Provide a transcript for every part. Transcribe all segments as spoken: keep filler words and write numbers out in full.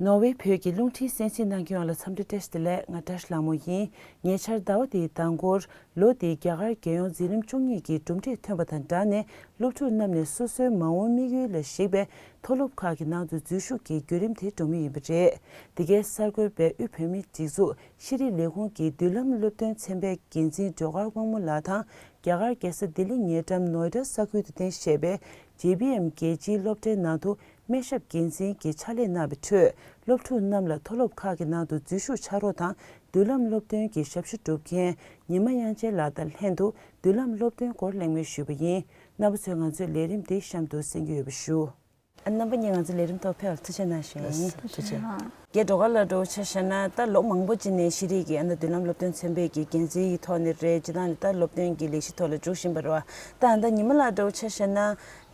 ནོར་ཝེ་བོད་ཀྱི་རླུང་འཕྲིན་གསན་གཟིགས་གནང་མཁན་ཡོངས་ལ་འཚམས་འདྲི་བཀྲ་ཤིས་བདེ་ལེགས། ང་བཀྲ་ཤིས་ལྷ་མོ་ཡིན། ཉེ་ཆར་ཟླ་བ་འདིའི་ཟླ་འགོར་ལོ་འདིའི་རྒྱ་གར་རྒྱལ་ཡོངས་འཛིན་རིམ་བཅུ་གཉིས་ཀྱི་གྲུབ་འབྲས་ཐོན་པ་དང་སྦྲགས་ནས། སློབ་ཕྲུག་རྣམས་ནས་སོ་སོའི་མ་འོངས་དམིགས་ཡུལ་ལ་གཞིགས་པའི་མཐོ་སློབ་ཁག་གི་ནང་དུ་འཛུལ་ཞུགས་ཀྱི་བརྒྱུད་རིམ་དེ་འགྲོ་མུས་ཡིན་པ་རེད། འདི་གའི་གསར་འགོད་པས་དབུས་བོད་མིའི་སྒྲིག་འཛུགས་ཤེས་རིག་ལས་ཁུངས་ཀྱི་མདུན་ལམ་སློབ་སྟོན་ཚན་པའི་འགན་འཛིན་སྒྲོལ་དཀར་དབང་མོ་ལགས་དང་། རྒྱ་གར་རྒྱལ་ས་ལྡི་ལི་ཉེ་འགྲམ་ནོའེ་ཌ་ས་ཁུལ་དུ་རྟེན་གཞི་བྱས་པའི་ཇེ་བྷི་ཨེམ་རྒྱལ་སྤྱིའི་སློབ་གྲྭའི་ནང་དུ་སྨན་ཞབས་འགན་འཛིན་གྱི་ཕྱག་ལས་གནང་བའི་ཁྲོད། སློབ་ཕྲུག་རྣམས་ལ་མཐོ་སློབ་ཁག་གི་ནང་དུ་འཛུལ་ཞུགས་ཆགས་རོགས་དང་། མདུན་ལམ་སློབ་སྟོན་གྱི་ཞབས་ཞུ་སྒྲུབ་མཁན་ཉི་མ་དབྱངས་ཅན་ལགས་དང་ལྷན་དུ། མདུན་ལམ་སློབ་སྟོན་སྐོར་གླེང་མོལ་ཞུས་པ་ཡིན། རྣམ་པ་ཚོས་ང་ཚོའི་ལས་རིམ་འདི་གཤམ་དུ་གསན་རྒྱུ་ཡོད་པ་ཞུ། ཨ། རྣམ་པ་གཉིས་ང་ཚོའི་ལས་རིམ་ཐོག་ཕེབས་པར་ཐུགས་རྗེ་གནང་ཞུ་ཡ་ཡིན། ཐུགས་རྗེ་ཆེ། རྒན་སྒྲོལ་དཀར་ལགས་འདྲ་བོ་ཆ་བཞག་ན། ད་ལོ་མང་པོ་ཅིག་ནས་ཤེས་རིག་གི་ཨ་ནི་མདུན་ལམ་སློབ་སྟོན་ཚན་པའི་གི་འགན་འཛིན་གྱི་ཐོག་ནས་རེད། སྤྱིར་བཏང་ནས་ད་སློབ་སྟོན་གྱི་ལས་གཞི་ཐོག་ལ་འཇུག་བཞིན་པ་རེད་བ། ད་ཨ་ད་ཉི་མ་ལགས་འདྲ་བོ་ཆ་བཞག་ན།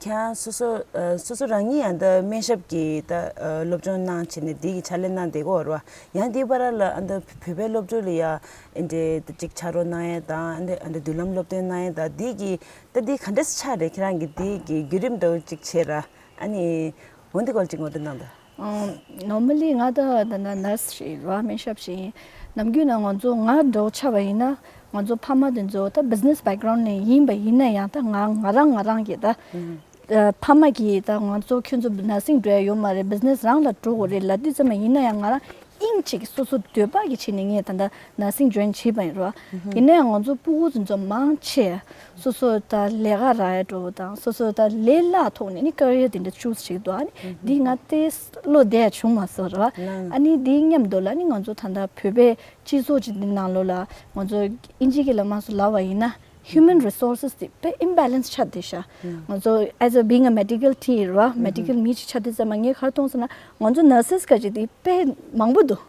ཁྱེད་རང་སོ་སོ་ཨ་སོ་སོ་རང་ཉིད་ཨ་ད་སྨན་ཞབས་ཀྱི་ད་ཨ་སློབ་སྦྱོང་གནང་བྱས་ནས་འདི་གི་ཕྱག་ལས་གནང་བསྡད་ཀྱི་ཡོད་རེད་བ། ཡང་འདིའི་བར་ལ་ཨ་ད་བོད་པའི་སློབ་ཕྲུག་ལ་ཡ་ཨ་འདྲའི་ད་ཅིག་ཕྱག་རོགས་གནང་ཡ་དང་། ཨ་འདྲ་ཨ་འདྲ་མདུན་ལམ་སློབ་སྟོན་གནང་ཡ་དང་། འདི་གི་ད་འདི་ག་འདྲ་ཆགས་རེད། ཁྱེད་རང་གི་འདི་གི་བརྒྱུད་རིམ་འདྲ་བོ་ཅིག་བྱས་ར། ཨ་ནི། འོ་འདི་སྐོར་ཅིག་ངོ་སྤྲོད་གནང་དང་། ཨང་། ནོར་མལ་ལི་ང་ད་ད་ན་ནར་སི་ཞིག་རེད་བ། སྨན་ཞབས་ཤིག་ཡིན། ནམ་རྒྱུན་ན་ང་ཚོ་ང་འདྲ་བོ་ཆགས་པ་ཡིན་ན། ང་ཚོ་ཕ་མ་དེ་ཚོ་ད་བི་ཛི་ནེ་སི་བེག་གྷ་རའུན་ཌི་ནས་ཡིན་པ་ཡིན་ན་ཡང་། ད་ང་ང་རང་ང་རང་གི་ད་ཨ་ཕ་མ་གིས་ད་ང་ཚོ་ཁྱོད་ཚོ་ནར་སིང་འགྲོ་ཡ་ཡོད་མ་རེད། བི་ཛི་ནེ་སི་རང་ལ་འགྲོ་དགོས་རེད་ལབ་དུས་ཙམ་པ་ཡིན་ན་ཡང་། ང་རང་དབྱིངས་གཅིག་སོ་སོ་འདོད་པ་གི་ཆེད་ནས་ངས་ད་ལྟ་ནར་སིང་ཇོ་ཡིན་བྱས་པ་ཡིན་རོ། ཡིན་ན་ཡང་ང་ཚོ་སྤུ་གུ་ཚོ་མང་ཆེ་སོ་སོ་ད་ལས་ཀ་རག་ཡ་འགྲོ་བ་དང་། སོ་སོ་ད་ལས་གླ་ཐོག་ནས་ནི་ཀེ་རི་ཡར་དེ་འདྲ་ཅུ་སི་བྱེད་ཀྱི་འདུག་ཨ་ནི་འདི་ང་ཏོག་ཙམ་བློ་བདེ་ཡ་བྱུང་མ་སོང་རོ། ཨ་ནི་འདིའི་མཉམ་དུ་ལ་ནི་ང་ཚོ་ད་ལྟ་བོད་པའི་སྤྱི་ཚོགས་ཅིག་འདི་ནང་ལོགས་ལ་ང་ཚོ་ཨིན་ཇི་སྐད་ལ་མང་སུ་ལབ་པ་ཡིན་ན། Human resources དེ་དཔེ་imbalance ཆགས་བསྡད་ཤག་ང་ཚོ་as a being a medical team རེད་བ། མེ་ཌི་ཀལ་མི་ཞིག་ཆགས་དུས་ཙམ་པ་ངས་ག་རེ་མཐོང་ཟེར་ན། ང་ཚོ་ནར་སི་སི་ག་ཅིག་དེ་དཔེ་མང་པོ་འདུག་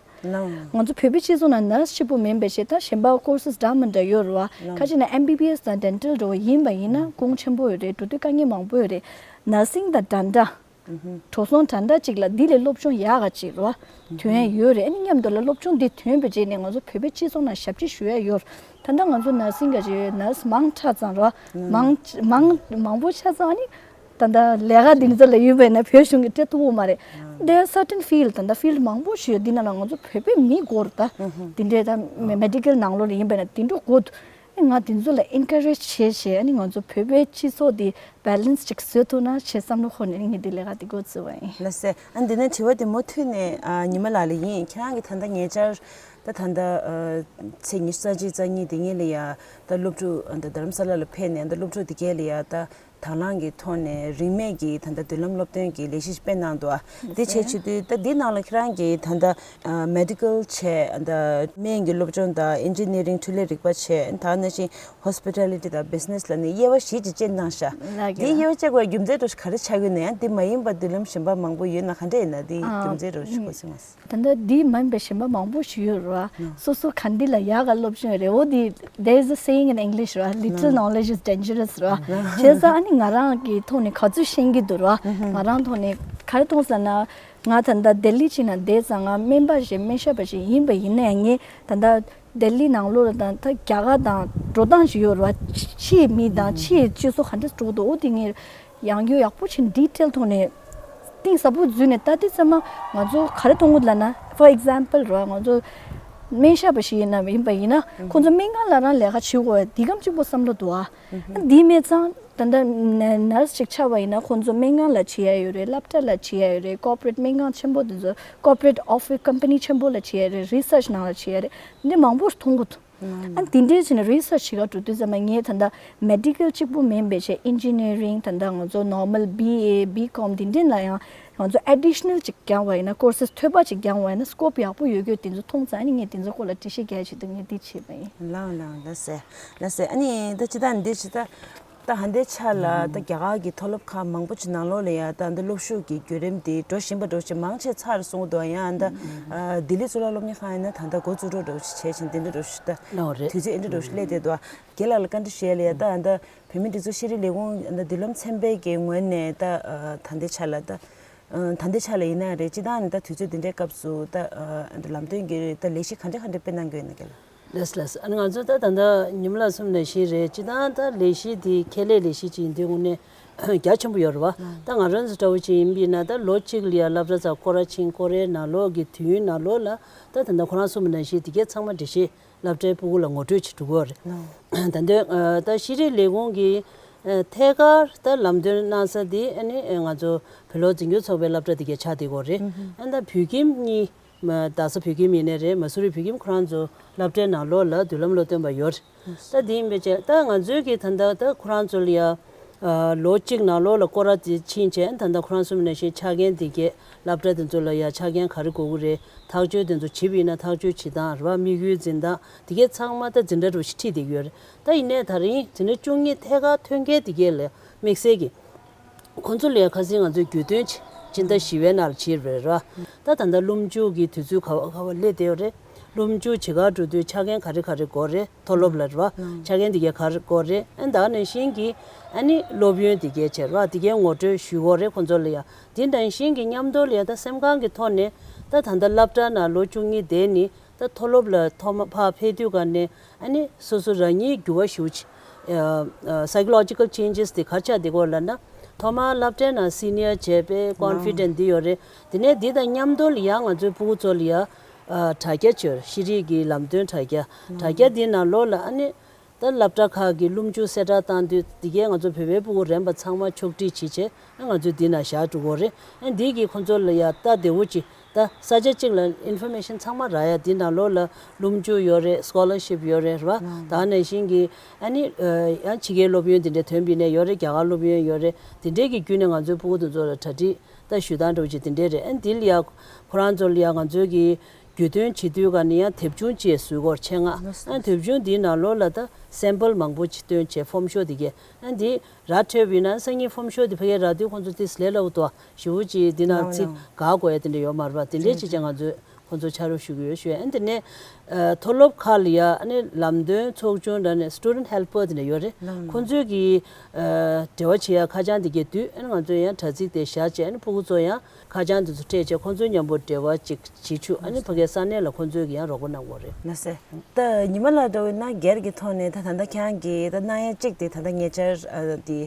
ང་ཚོ་བོད་པའི་སྤྱི་ཚོགས་ནང་ནར་སི་གཅིག་པུ་མིན་པའི་ཕྱིར། ད་གཞན་པ་ཀོར་སེ་སི་འདྲ་མི་འདྲ་ཡོད་རེད་བ། ཁ་ཅིག་ན་ཨེམ་བི་བི་ཨེ་སི་དང་ཌེན་ཊལ་འདྲ་བོ་ཡིན་པ་ཡིན་ན་གོང་ཆེན་པོ་ཡོད་རེད། འགྲོ་དུས་དཀའ་ངལ་མང་པོ་ཡོད་རེད། ནར་སིང་དང་འདྲ་འདྲ། འགྲོ་སོང་འདྲ་འདྲ་ཅིག་ལ་འདི་ལས་སློབ་སྦྱོང་ཡག་ག་ཅིག་རེད་བ། ཐོན་ཡ་ཡོད་རེད། ཨ་ནི་མཉམ་དུ་ལ་སློབ་སྦྱོང་འདི་ཐོན་པའི་རྗེས་ནས་ང་ཚོ་བོད་པའི་སྤྱི་ཚོགས་ནང་ཞབས་ཕྱི་ཞུ་ཡ་ཡོད། ད་ལྟ་ང་ཚོ་ནར་སིང་ག་ཅིག་ནར་སི་མང་དྲགས་ཙང་རེད་བ། མང་མང་མང་པོ་ཆགས་ཙང་། ཨ་ནི་ད་ལྟ་ལས་ཀ་འདི་ཚོ་ལ་ཡོད་པས་ན་བོད་གཞུང་གིས་སྤྲད་ཐུབ་ཀྱི་མ་རེད། There are certain field ད་ལྟ་ཕིལ་ཌི་མང་པོ་ཞིག་ཡོད། འདི་ནང་ལ་ང་ཚོ་བོད་པའི་མི་དགོས་རེད་ད། འདི་འདྲའི་ད་མེ་ཌི་ཀལ་ནང་ལོགས་ལ་ཡིན་པས་ན་འདི་འདྲ་དགོས་འདུག་ང་དེ་ཚོ་ལ་ཨེན་ཀ་རེཇ་བྱས་བྱས། ཨ་ནི་ང་ཚོ་བོད་པའི་སྤྱི་ཚོགས་འདི་བེ་ལེན་སི་ཅིག་བཟོ་ཐུབ་ན་ཞེས་བསམ་བློ་འཁོར་ནས་ངས་འདི་ལས་ཀ་འདི་འགོ་བཙུགས་པ་ཡིན། ལགས་སེ། ཨ་འདི་ནས་དྲི་བ་དེ་མུ་མཐུད་ནས་ཨ་ཉི་མ་ལགས་ལ་ཡིན། ཁྱེད་རང་གིས་ད་ལྟ་ཉེ་ཆར་ད་ད་ལྟ་ཨ་ཚེས་ཉི་ཤུ་རྩ་གཅིག་རྩ་གཉིས་དེ་ཉིན་ལ་ཡ་ད་སློབ་ཕྲུག་ཨ་ད་རྡ་རམ་ས་ལ་ལ་ཕེབས་ནས་ད་སློབ་ཕྲུག་དེ་གས་ལ་ཡ་ད་དང་བླངས་ཀྱི་ཐོག་ནས་རིན་མེད་ཀྱི་ད་ལྟ་མདུན་ལམ་སློབ་སྟོན་གྱི་ལས་གཞི་ཞིག་སྤེལ་གནང་འདུག་ཨ་དེ་བྱས་བྱེད་དུས་ད་འདི་ནང་ལ་ཁྱེད་རང་གིས་ད་ལྟ་ཨ་མེ་ཌི་ཀལ་བྱས། ད་སྨན་གྱི་སློབ་སྦྱོང་དང་ཨིན་ཇི་ནི་རིང་འཕྲུལ་ལས་རིག་པ་བྱས། ད་ནང་བཞིན་ཧོ་སི་པི་ཊ་ལི་ཊི་དང་བི་ཛི་ནེ་སི་ལ་ནི་དབྱེ་བ་བཞི་ཅིག་དཔྱད་གནང་ཤག་ལགས་ཀྱི་འདི་དབྱེ་བ་དཔྱད་དགོས་རྒྱུ་མཚན་འདྲ་ཞིག་ག་རེ་ཆགས་ཀྱི་ཡོད་ན། ཡང་འདི་མ་ཡིན་པ་མདུན་ལམ་གཞན་པ་མང་པོ་ཡོད་ན་ག་འདྲ་ཡིན་ན། འདི་ཨ་རྒྱུ་མཚན་འདྲ་ཞིག་གོ་སྲིད་མ་སོང་། ད་ལྟ་འདི་མ་ཡིན་པའི་གཞན་པ་མང་པོ་ཞིག་ཡོད་རེད་བ། སོ་སོ་ག་འདི་ལ་ཡག་ག་སློབ་སྦྱོང་རེད། འོ་འདི། There is a saying in English རེད་བ། Little knowledge is dangerous རེད་བ། བྱས་ཙང་ཨ་ནི་ང་རང་གི་ཐོག་ནས་ག་ཚོད་ཤེས་ཀྱི་འདུག་རེད་བ། ང་རང་ཐོག་ནས་ག་རེ་མཐོང་ཟེར་ན། ང་ད་ལྟ་ལྡི་ལི་ཅིག་ནང་བསྡད་ཙང་། ང་སྨན་པ་ཞིག་སྨན་ཞབས་པ་ཞིག་ཡིན་པ་ཡིན་ན་ཡང་། ངས་ད་ལྟ་ལྡི་ལི་ནང་ལོགས་ལ་དང་ད་རྒྱ་གར་དང་འགྲོ་སྟངས་ཤིག་ཡོད་རེད་བ། ཕྱིའི་མི་དང་ཕྱིའི་སྤྱི་ཚོགས་ག་འདྲ་འགྲོ་འདུག་འོ་དེ་ངས་ཡང་ཡོ་ཡག་པོ་ཅིག་ཌི་ཊེལ་ཐོག་ནས་གཏིང་ཟབ་པོ་འཛུལ་ནས་ལྟ་དུས་ཙམ་པ། ང་ཚོ་ག་རེ་མཐོང་གི་ལབ་ན། For example རེད་བ། ང་ཚོ་སྨན་ཞབས་པ་ཞིག་ཡིན་ན་ཡིན་པ་ཡིན་ན། ཁོང་ཚོ་སྨན་ཁང་ལ་རང་ལས་ཀ་བྱེད་དགོས་པ་འདི་གམ་གཅིག་པོ་བསམ་བློ་འདུག་ཨ། འདི་མེད་ཙང་ད་ལྟ་ནར་སི་ཅིག་ཆགས་པ་ཡིན་ན་ཁོང་ཚོ་སྨན་ཁང་ལ་བྱེད་ཡ་ཡོད་རེད། སློབ་གྲྭ་ལ་བྱེད་ཡ་ཡོད་རེད། ཀོར་པོ་རེ་ཊི་སྨན་ཁང་ཆེན་པོ་དེ་ཚོ། ཀོར་པོ་རེ་ཊི་ཨོ་ཕི་སི་ཀམ་པ་ནི་ཆེན་པོ་ལ་བྱེད་ཡ་རེད། རི་སར་ཆི་ནང་ལ་བྱེད་ཡ་རེད། འདི་མང་པོ་མཐོང་གི་འདུག་ཨ་ནི་དེ་འདྲའི་བྱས་ནས་རི་སར་ཆི་བྱེད་ག་འགྲོ་དུས་ཙམ་པ། ངས་ད་ལྟ་མེ་ཌི་ཀལ་གཅིག་པུ་མིན་པའི་ཆེད། ཨིན་ཇི་ནི་རིང་། ད་ལྟ་ང་ཚོ་ནོར་མལ་བི་ཨེ་བི་ཀོམ་འདི་འདྲའི་ལ་ཡང་ང་ཚོ་ཨེ་ཌི་ཤ་ནལ་ཅིག་སྦྱངས་པ་ཡིན་ན། ཀོར་སེ་སི་ཐོལ་པ་ཅིག་སྦྱངས་པ་ཡིན་ན་སི་ཀོབ་ཡག་པོ་ཡོད་རྒྱུ་དེ་ཚོ་མཐོང་ཙང་། ཨ་ནི་ངས་དེ་ཚོ་སྐོར་ལ་འགྲེལ་བཤད་རྒྱག་ཆེད་དུ་ངས་འདི་བྱས་པ་ཡིན། ལགས་ལགས། ལགས་སེ། ལགས་སེ། ཨ་ནི་ད་ཅི་ད་འདི་ཅི་ད། ད་ཧ་འདའི་ཆ་ལ་ད་རྒྱ་གར་གྱི་མཐོ་སློབ་ཁག་མང་པོ་ཅིག་ནང་ལོགས་ལ་ཡ་ད་འདི་སློབ་ཞུགས་ཀྱི་བརྒྱུད་རིམ་དེ་འགྲོ་བཞིན་པ་འདྲ་བོ་ཅིག་མང་ཆེ་ཚར་སོང་འདུག་ཡང་ད་ལྡི་ལི་གཙུག་ལག་སློབ་གཉེར་ཁང་ཡིན་ན་ད་ལྟ་འགོ་བཙུགས་འགྲོ་འདྲ་བོ་ཅིག་བྱས་ཕྱིན་དེ་འདྲ་འདྲ་བོ་ཞིག་ད་ལོ་རེད། དུས་ཚོད་འདི་འདྲ་འདྲ་བོ་ཞིག་སླེབས་བསྡད་འདུག་རྒན་ལགས་ལ་བཀའ་འདྲི་ཞུ་ཡ་ལ་ཡ། ད་ད་བོད་མིའི་སྒྲིག་འཛུགས་ཤེས་རིག་ལས་ཁུངས་ད་མདུན་ལམ་ཚན་པའི་གི་ངོས་ནས་ད་ད་ལྟའི་ཆ་ལ་ད་ ཨ། ད་ལྟའི་ཆ་ལ་ཡིན་ན་རེད། སྤྱིར་བཏང་ནི་ད་དུས་ཚོད་འདི་འདྲའི་སྐབས་སུ་ད་ཨ་ལམ་སྟོན་གྱི་ད་ལས་གཞི་ག་འདྲ་ག་འདྲ་སྤེལ་གནང་གི་ཡོད་ན་རྒན་ལགས། ལགས་ལགས། ཨ་ནི་ང་ཚོ་ད་ད་ལྟ་ཉི་མ་ལགས་གསུངས་ནང་བཞིན་རེད། སྤྱིར་བཏང་ད་ལས་གཞི་འདི་ཁྱད་ལས་ལས་གཞི་ཅིག་ཡིན་དུས་དངོས་གནས་རྒྱ་ཆེན་པོ་ཡོད་རེད་བ། ད་ང་རང་ཚོ་འདྲ་བོ་ཅིག་ཡིན་པ་ཡིན་ན་ད་ལོ་གཅིག་ལ་ཡ་སློབ་གྲྭ་ཚང་སྐོར་ར་ཕྱིན། སྐོར་རའི་ནང་ལོགས་ཀྱི་དུས་ཡུན་ནང་ལོགས་ལ་ད་ད་ལྟ་ཁོ་རང་གསུངས་པ་ནང་བཞིན་དེ་གས་ཚང་མ་འགྲེལ་བཤད་སློབ་གྲྭའི་ཕྲུ་གུ་ལ་ངོ་སྤྲོད་བྱེད་འགྲོ་གི་ཡོད་རེད། ད་དུང་ད་ཤེས་རིག་ལས་ཁུངས་ཀྱིས་ཐད་ཀར་ད་ལམ་སྟོན་གནང་ས་འདི་ཨ་ནི་ང་ཚོ་བོད་སློབ་འཛིན་སྐྱོང་ཚོགས་པའི་སློབ་གྲྭ་འདི་གས་ཆགས་བསྡད་ཡོད་རེད། ཨ་ནི་ད་བོད་ཁྱིམ་གཉིས། རྡ་ས་བོད་ཁྱིམ་ཡིན་ནའི་རེད། མ་སུ་རི་བོད་ཁྱིམ་ཁོ་རང་ཚོ་སློབ་གྲྭའི་ནང་ལོགས་ལ་མདུན་ལམ་སློབ་སྟོན་པ་ཡོད་རེད། ད་དེ་ཡིན་པའི་ཆ་ད་ང་ཚོའི་གི་ད་ལྟ་ད་ཁོ་རང་ཚོ་ལ་ཡ་ལོ་གཅིག་ནང་ལོགས་ལ་སྐོར་ར་དེ་ཕྱིན་བྱས། ད་ལྟ་ཁོ་རང་གསུངས་པ་ནང་བཞིན་ཆ་རྐྱེན་དེ་གས་སློབ་གྲྭ་དེ་ཚོ་ལ་ཡ་ཆ་རྐྱེན་ག་རེ་དགོས་ཀྱི་རེད། ཐག་གཅོད་དེ་ཚོ་བྱེད་པ་ཡིན་ན་ཐག་གཅོད་བྱེད་སྟངས་རེད་བ། དམིགས་ཡུལ་འཛིན་སྟངས་དེ་གས་ཚང་མ་ད་འཛིན་གྲྭ་འདྲ་བོ་ཞིག་ཁྲིད་བསྡད་ཀྱི་ཡོད་རེད། ད་ཡིན་ནའི་ད་རིང་འཛིན་གྲྭ་བཅུ་གཉིས་ཐད་ཀར་ཐོན་མཁན་དེ་གས་ལ་དམིགས་བསལ་གྱི་ཁོང་ཚོ་ལ་ཡ་ཁ་སང་ང་ཚོས་བརྒྱུད་སྟོན་ཅིག་སྤྱི་ཟླ་བཞི་པའི་ནང་ལ་བྱས་པ་རེད་བ། ད་ད་ལྟ་སློབ་མཇུག་གི་དུས་ཚོད་ག་བ་ག་བ་སླེབས་བསྡད་ཡོད་རེད། སློབ་མཇུག་བྱེད་གར་འགྲོ་དུས་ཆ་རྐྱེན་ག་རེ་ག་རེ་དགོས་རེད། མཐོ་སློབ་ལ་རེད་བ། ཆ་རྐྱེན་དེ་གས་ག་རེ་དགོས་རེད། ཨ་ནི་ད་ག་ནང་བཞིན་གྱི་ཨ་ནི་སློབ་ཡོན་དེ་གས་བྱས་རེད་བ། དེ་གས་ངོ་སྤྲོད་ཞུ་དགོས་རེད་ཁོང་ཚོ་ལ་ཡ། དེ་ནང་བཞིན་གྱི་མཉམ་དུ་ལ་ཡ་ད་སེམས་ཁམས་ཀྱི་ཐོག་ནས་ད་ད་ལྟ་སློབ་གྲྭ་ནང་ལོ་བཅུ་གཉིས་བསྡད་ནི། ད་མཐོ་སློབ་ལ་ཐོག་མ་ཕར་ཕེབས་དུས་ག་ནས་ཨ་ནི་སོ་སོ་རང་ཉིད་འགྱུར་བ་ཞིག་ཨ་ཨ་psychological changes དེ་ག་རེ་ཆགས་བསྡད་ཀྱི་ཡོད་ལབ་ན། ཐོག་མར་སློབ་གྲྭའི་ནང་senior བྱས་པའི་confident འདི་ཡོད་རེད། དེ་ནས་འདི་དང་མཉམ་དུ་ལ་ཡ་ང་ཚོའི་ཕྲུ་གུ་ཚོ་ལ་ཡ་ཨ་དྲ་རྒྱ་བྱོས། ཤེས་རིག་གི་ལམ་སྟོན་དྲ་རྒྱ། དྲ་རྒྱ་འདི་ནང་ལོགས་ལ་ཨ་ནི་ད་སློབ་གྲྭ་ཁག་གི་སློབ་མཇུག་གསལ་བསྒྲགས་བཏང་དུས་འདི་གས་ང་ཚོ་བོད་པའི་ཕྲུ་གུ་རན་པ་ཚང་མ་ཕྱོགས་སྒྲིག་བྱེད་བྱས། ཨ་ང་ཚོས་འདི་ནང་བཞག་འགྲོ་གི་རེད། ཨ་འདི་གིས་ཁོང་ཚོ་ལ་ཡ་ལྟ་བདེ་བོ་ཅིག་ད་ས་ཆ་གཅིག་ལ་information ཚང་མ་རག་ཡ། འདི་ནང་ལོགས་ལ་སློབ་མཇུག་ཡོད་རེད། scholarship ཡོད་རེད། རེད་བ། ད་ག་ནང་བཞིན་གྱི་ཨ་ནི་ཨ་ཡང་ཕྱི་རྒྱལ་སློབ་ཡོན་དེ་འདྲ་ཐོན་པ་ཡིན་ནའི་ཡོད་རེད། རྒྱ་གར་སློབ་ཡོན་ཡོད་རེད། དེ་འདྲའི་གི་བརྒྱུད་ནས་ང་ཚོའི་ཕྲུ་གུ་དེ་ཚོ་ལ་གྲ་སྒྲིག་ད་ཞུ་སྟངས་འདྲ་བོ་ཅིག་དེ་འདྲའི་རེད། ཨ་འདི་ལ་ཡ་ཁོ་རང་ཚོ་ལ་ཡ་ང་ཚོའི་གི་བརྒྱུད་སྟོན་བྱེད་དུས་ག་ནས་ཡང་དེབ་ཆུང་ཅིག་བཟོ་དགོས་ཆེད་མངགས། ཨ་དེབ་ཆུང་འདིའི་ནང་ལོགས་ལ་ད་sample མང་པོ་ཅིག་བཏོན་བྱས། form ཤོག་དེ་གས་ཨ་འདི་རག་འཕྲོད་པ་ཡིན་ན། སང་ཉིན་form ཤོག་དེ་ཕ་གིར་རག་དུས་ཁོང་ཚོ་དེ་ལས་སླ་པོ་འདུག་ཞེ་པོ་ཅིག་འདི་ནང་ཚིག་འགག་དགོས་ཡ་དེ་འདྲ་ཡོད་མ་རེད་པ། དེ་འདྲའི་ཅིག་ཅིག་ང་ཚོས་ཁོང་ཚོ་ཕྱག་རོགས་ཞུ་གི་ཡོད་ཞུ་ཡ། ཨ་དེ་ནས་ཨ་མཐོ་སློབ་ཁག་ལ་ཡ་ཨ་ནི་ལམ་སྟོན་ཚོགས་ཆུང་འདྲ་ནས་student helper དེ་འདྲ་ཡོད་རེད། ཁོང་ཚོས་ཀྱི་ཨ་འབྲེལ་བ་བྱེད་ཡ་ཁ་བྱང་དེ་གས་བསྡུས། ཨ་ནི་ང་ཚོས་ཡང་དྲ་ཚིགས་དེ་བཞག་བྱས། ཨ་ནི་ཕྲུ་གུ་ཚོ་ཡང་ཁ་བྱང་དེ་ཚོ་སྤྲད་བྱས་ཁོང་ཚོའི་མཉམ་པོ་འབྲེལ་བ་ཅིག་བྱེད་ཆོག་ཨ་ནི་ཕ་གིའི་ས་གནས་ལ་ཁོང་ཚོས་ཀྱི་ཡང་རོགས་པ་གནང་དགོས་རེད། ལགས་སེ། ད་ཉི་མ་ལགས་འདྲ་བོ་ཡིན་ན་སྒེར་གྱི་ཐོག་ནས་ད་ད་ལྟ་ཁྱེད་རང་གིས་ད་གནང་ཡ་གཅིག་དེ་ད་ལྟ་ཉེ་ཆར་ཨ་དེ་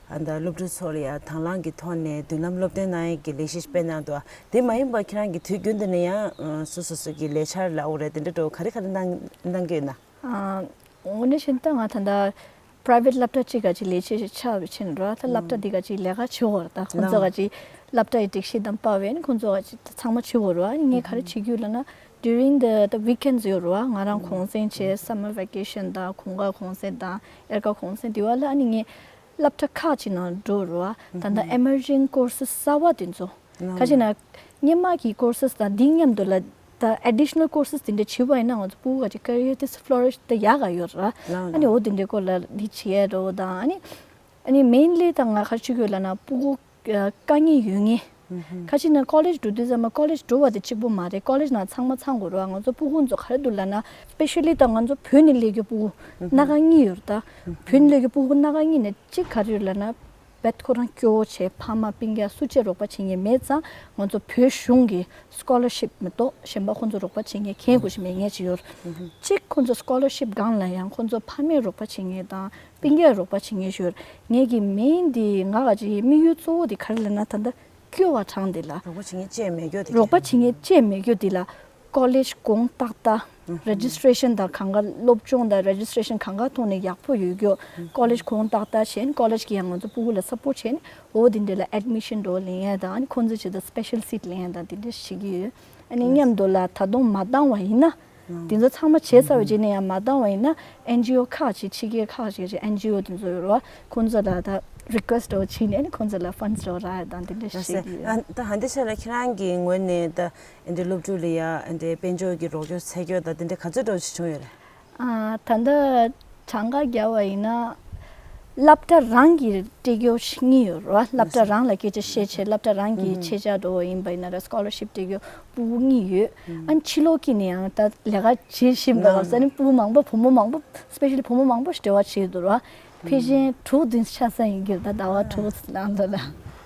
ཨ་ད་སློབ་ཕྲུག་ཚོ་ལ་ཡ་དང་བླངས་ཀྱི་ཐོག་ནས་མདུན་ལམ་སློབ་སྟོན་གནང་ཡ་གི་ལས་གཞི་སྤེལ་གནང་འདུག་དེ་མ་ཡིན་པ་ཁྱེད་རང་གིས་དུས་རྒྱུན་དུ་ནས་ཡང་ཨ་སོ་སོ་སོ་གི་ལས་འཆར་ལབ་དགོས་རེད། དེ་འདྲ་འདྲ་བོ་ག་རེ་ག་རེ་གནང་གནང་གི་ཡོད་ན། ཨ་དངོས་གནས་བྱས་ན་ད་ང་ད་ལྟ་private སློབ་གྲྭ་གཅིག་ག་ཅིག་ལས་བྱེད་ཅིག་ཆགས་པའི་ཕྱིན་རོ། ད་སློབ་གྲྭ་འདི་ག་ཅིག་ལས་ཀ་བྱེད་དགོས་རེད། ད་ཁོང་ཚོ་ག་ཅིག་སློབ་གྲྭ་ཡི་སྒྲིག་གཞི་དང་པ་བས་ནི་ཁོང་ཚོ་ག་ཅིག་ད་ཚང་མ་བྱེད་དགོས་རེད་བ། ངས་ག་རེ་བྱེད་ཀྱི་ཡོད་ལབ་ན་during the the weekends ཡོད་རེད་བ། ང་རང་གུང་སེང་བྱས། summer vacation དང་དགུན་ཁ་གུང་སེང་དང་དབྱར་ཁ་གུང་སེང་དེ་བ་ལ་ཨ་ནི་ངས་སློབ་གྲྭ་ཁག་ཅིག་ནང་འགྲོ་རེད་བ། ད་ལྟ་emerging courses གསར་བ་དེ་ཚོ་ཁ་ཅིག་ན་སྔོན་མ་གི་courses དང་འདི་མཉམ་དུ་ལ་ད་additional courses དེ་འདྲ་བྱེད་པ་ཡིན་ན་ང་ཚོ་ཕྲུ་གུ་ག་ཅིག་career དེ་flourish དེ་ཡག་ག་ཡོད་ར། ཨ་ནི་འོ་དེ་འདྲའི་སྐོར་ལ་འདི་བྱེད་ཡ་འགྲོ་དང་། ཨ་ནི་ཨ་ནི་mainly ད་ང་ག་རེ་བྱེད་ཀྱི་ཡོད་ལབ་ན་ཕྲུ་གུ་དཀའ་ངལ་ཡོད་ངེས། ཁ་ཅིག་ན་college འགྲོ་དུས་ཙམ་པ་college འགྲོ་བ་དེ་གཅིག་པོ་མ་རེད། college ནང་ཚང་མ་ཚང་དགོས་ར། ང་ཚོ་ཕྲུ་གུ་ཚོ་ག་རེ་འདུག་ལབ་ན་specially ད་ང་ཚོ་བོད་ནས་སླེབས་རྒྱུ་ཕྲུ་གུ་སྣ་ཁ་གཉིས་ཡོད་ར། ད་བོད་ནས་སླེབས་རྒྱུ་ཕྲུ་གུ་སྣ་ཁ་གཉིས་ནས་གཅིག་ག་རེ་ཡོད་ལབ་ན། བེད་ཁོ་རང་སྐྱོ་བོ་བྱས། ཕ་མ་སྤུན་ཀྱག་སུ་གཅིག་རོགས་པ་བྱེད་མཁན་མེད་ཙང་ང་ཚོ་བོད་གཞུང་གི་scholarship མ་གཏོགས་གཞན་པ་ཁོང་ཚོ་རོགས་པ་བྱེད་མཁན་གང་དགོས་ཤིག་མེད་མཁན་ཅིག་ཡོད། གཅིག་ཁོང་ཚོ་scholarship སྒང་ལ་ཡང་ཁོང་ཚོ་ཕ་མས་རོགས་པ་བྱེད་མཁན་དང་སྤུན་ཀྱག་རོགས་པ་བྱེད་མཁན་ཞིག་ཡོད། ངེད་ཀྱི་main དེ་ང་ག་ཅིག་དམིགས་ཡུལ་གཙོ་བོ་དེ་ག་རེ་ལབ་ན་ད་ལྟ་སྐྱོ་བ་གྲངས་དེ་ལ་རོགས་པ་བྱེད་མཁན་བཅས་མེད་རྒྱུ་དེ་རོགས་པ་བྱེད་མཁན་བཅས་མེད་རྒྱུ་དེ་ལ། college དགོང་ཏག་ཏག་registration དང་གང་ག་སློབ་སྦྱོང་དང་registration གང་ག་ཐོག་ནས་ཡག་པོ་ཡོད་རྒྱུ། college དགོང་ཏག་ཏག་བྱས་ནས་college གིས་ཡང་ང་ཚོ་ཕྲུ་གུ་ལ་support བྱས་ནས་འོ་དེ་འདྲ་ལ་admission འགྲོ་ལེན་ཡ་དང་། ཨ་ནི་ཁོང་ཚོ་ཆེད་དུ་special seat ལེན་ཡ་དང་དེ་འདྲ་བྱེད་ཀྱི་ཡོད། ཨ་ནི་མཉམ་དུ་ལ་ད་དུང་མ་འདང་བ་ཡིན་ན། དེ་ཚོ་ཚང་མ་བྱས་ཚར་བའི་རྗེས་ནས་ཡང་མ་འདང་བ་ཡིན་ན་NGO ཁག་ཅིག་ཕྱི་རྒྱལ་ཁག་ཅིག་གི་NGO དེ་ཚོ་ཡོད་རེད་བ། ཁོང་ཚོ་ལ་ད་request འགྲོ་བྱས་ནས་ཨ་ནི་ཁོང་ཚོ་ལ་funds འགྲོ་རག་ཡ་དང་དེ་འདྲ་བྱེད་ཀྱི་ཡོད། ད་ཧ་འདི་ཆ་ལ་ཁྱེད་རང་གི་ངོས་ནས་ད། ཨ་འདྲའི་སློབ་ཕྲུག་ལ་ཡ་ཨ་འདྲའི་དཔལ་འབྱོར་གྱི་རོགས་སྐྱོར་ཚད་སྐྱོར་དང་དེ་འདྲ་ག་ཚོད་འགྲོ་ཞིག་བྱུང་ཡོད་རེད། ཨ་ད་ལྟ་གྲངས་ཀ་བརྒྱབ་པ་ཡིན་ན་སློབ་གྲྭ་རང་གིས་སྤྲད་རྒྱུ་གཉིས་ཡོད་རེད་བ། སློབ་གྲྭ་རང་ལ་སྐད་ཆ་བཤད་བྱས་སློབ་གྲྭ་རང་གིས་ཆེད་བཅར་འགྲོ་བ་ཡིན་པ་ཡིན་ན་ར་scholarship སྤྲད་རྒྱུ་ཕྲུ་གུ་གཉིས་ཡོད། ཨ་ཕྱི་ལོགས་ཀྱི་ནས་ཡང་ད་ལས་ཀ་བྱེད་བཞིན་པ་བ་ས་ནི་ཕྲུ་གུ་མང་པོ་བུ་མོ་མང་པོ་specially བུ་མོ་མང་པོ་ཞིག་འབྲེལ་བ་བྱེད་འདུག་ར། ཕལ་ཆེར་དྲུག་བདུན་ཆགས་ས་ཡིན་གྱི་རེད། ད་ཟླ་བ་དྲུག་ནང་ལོགས་ལ།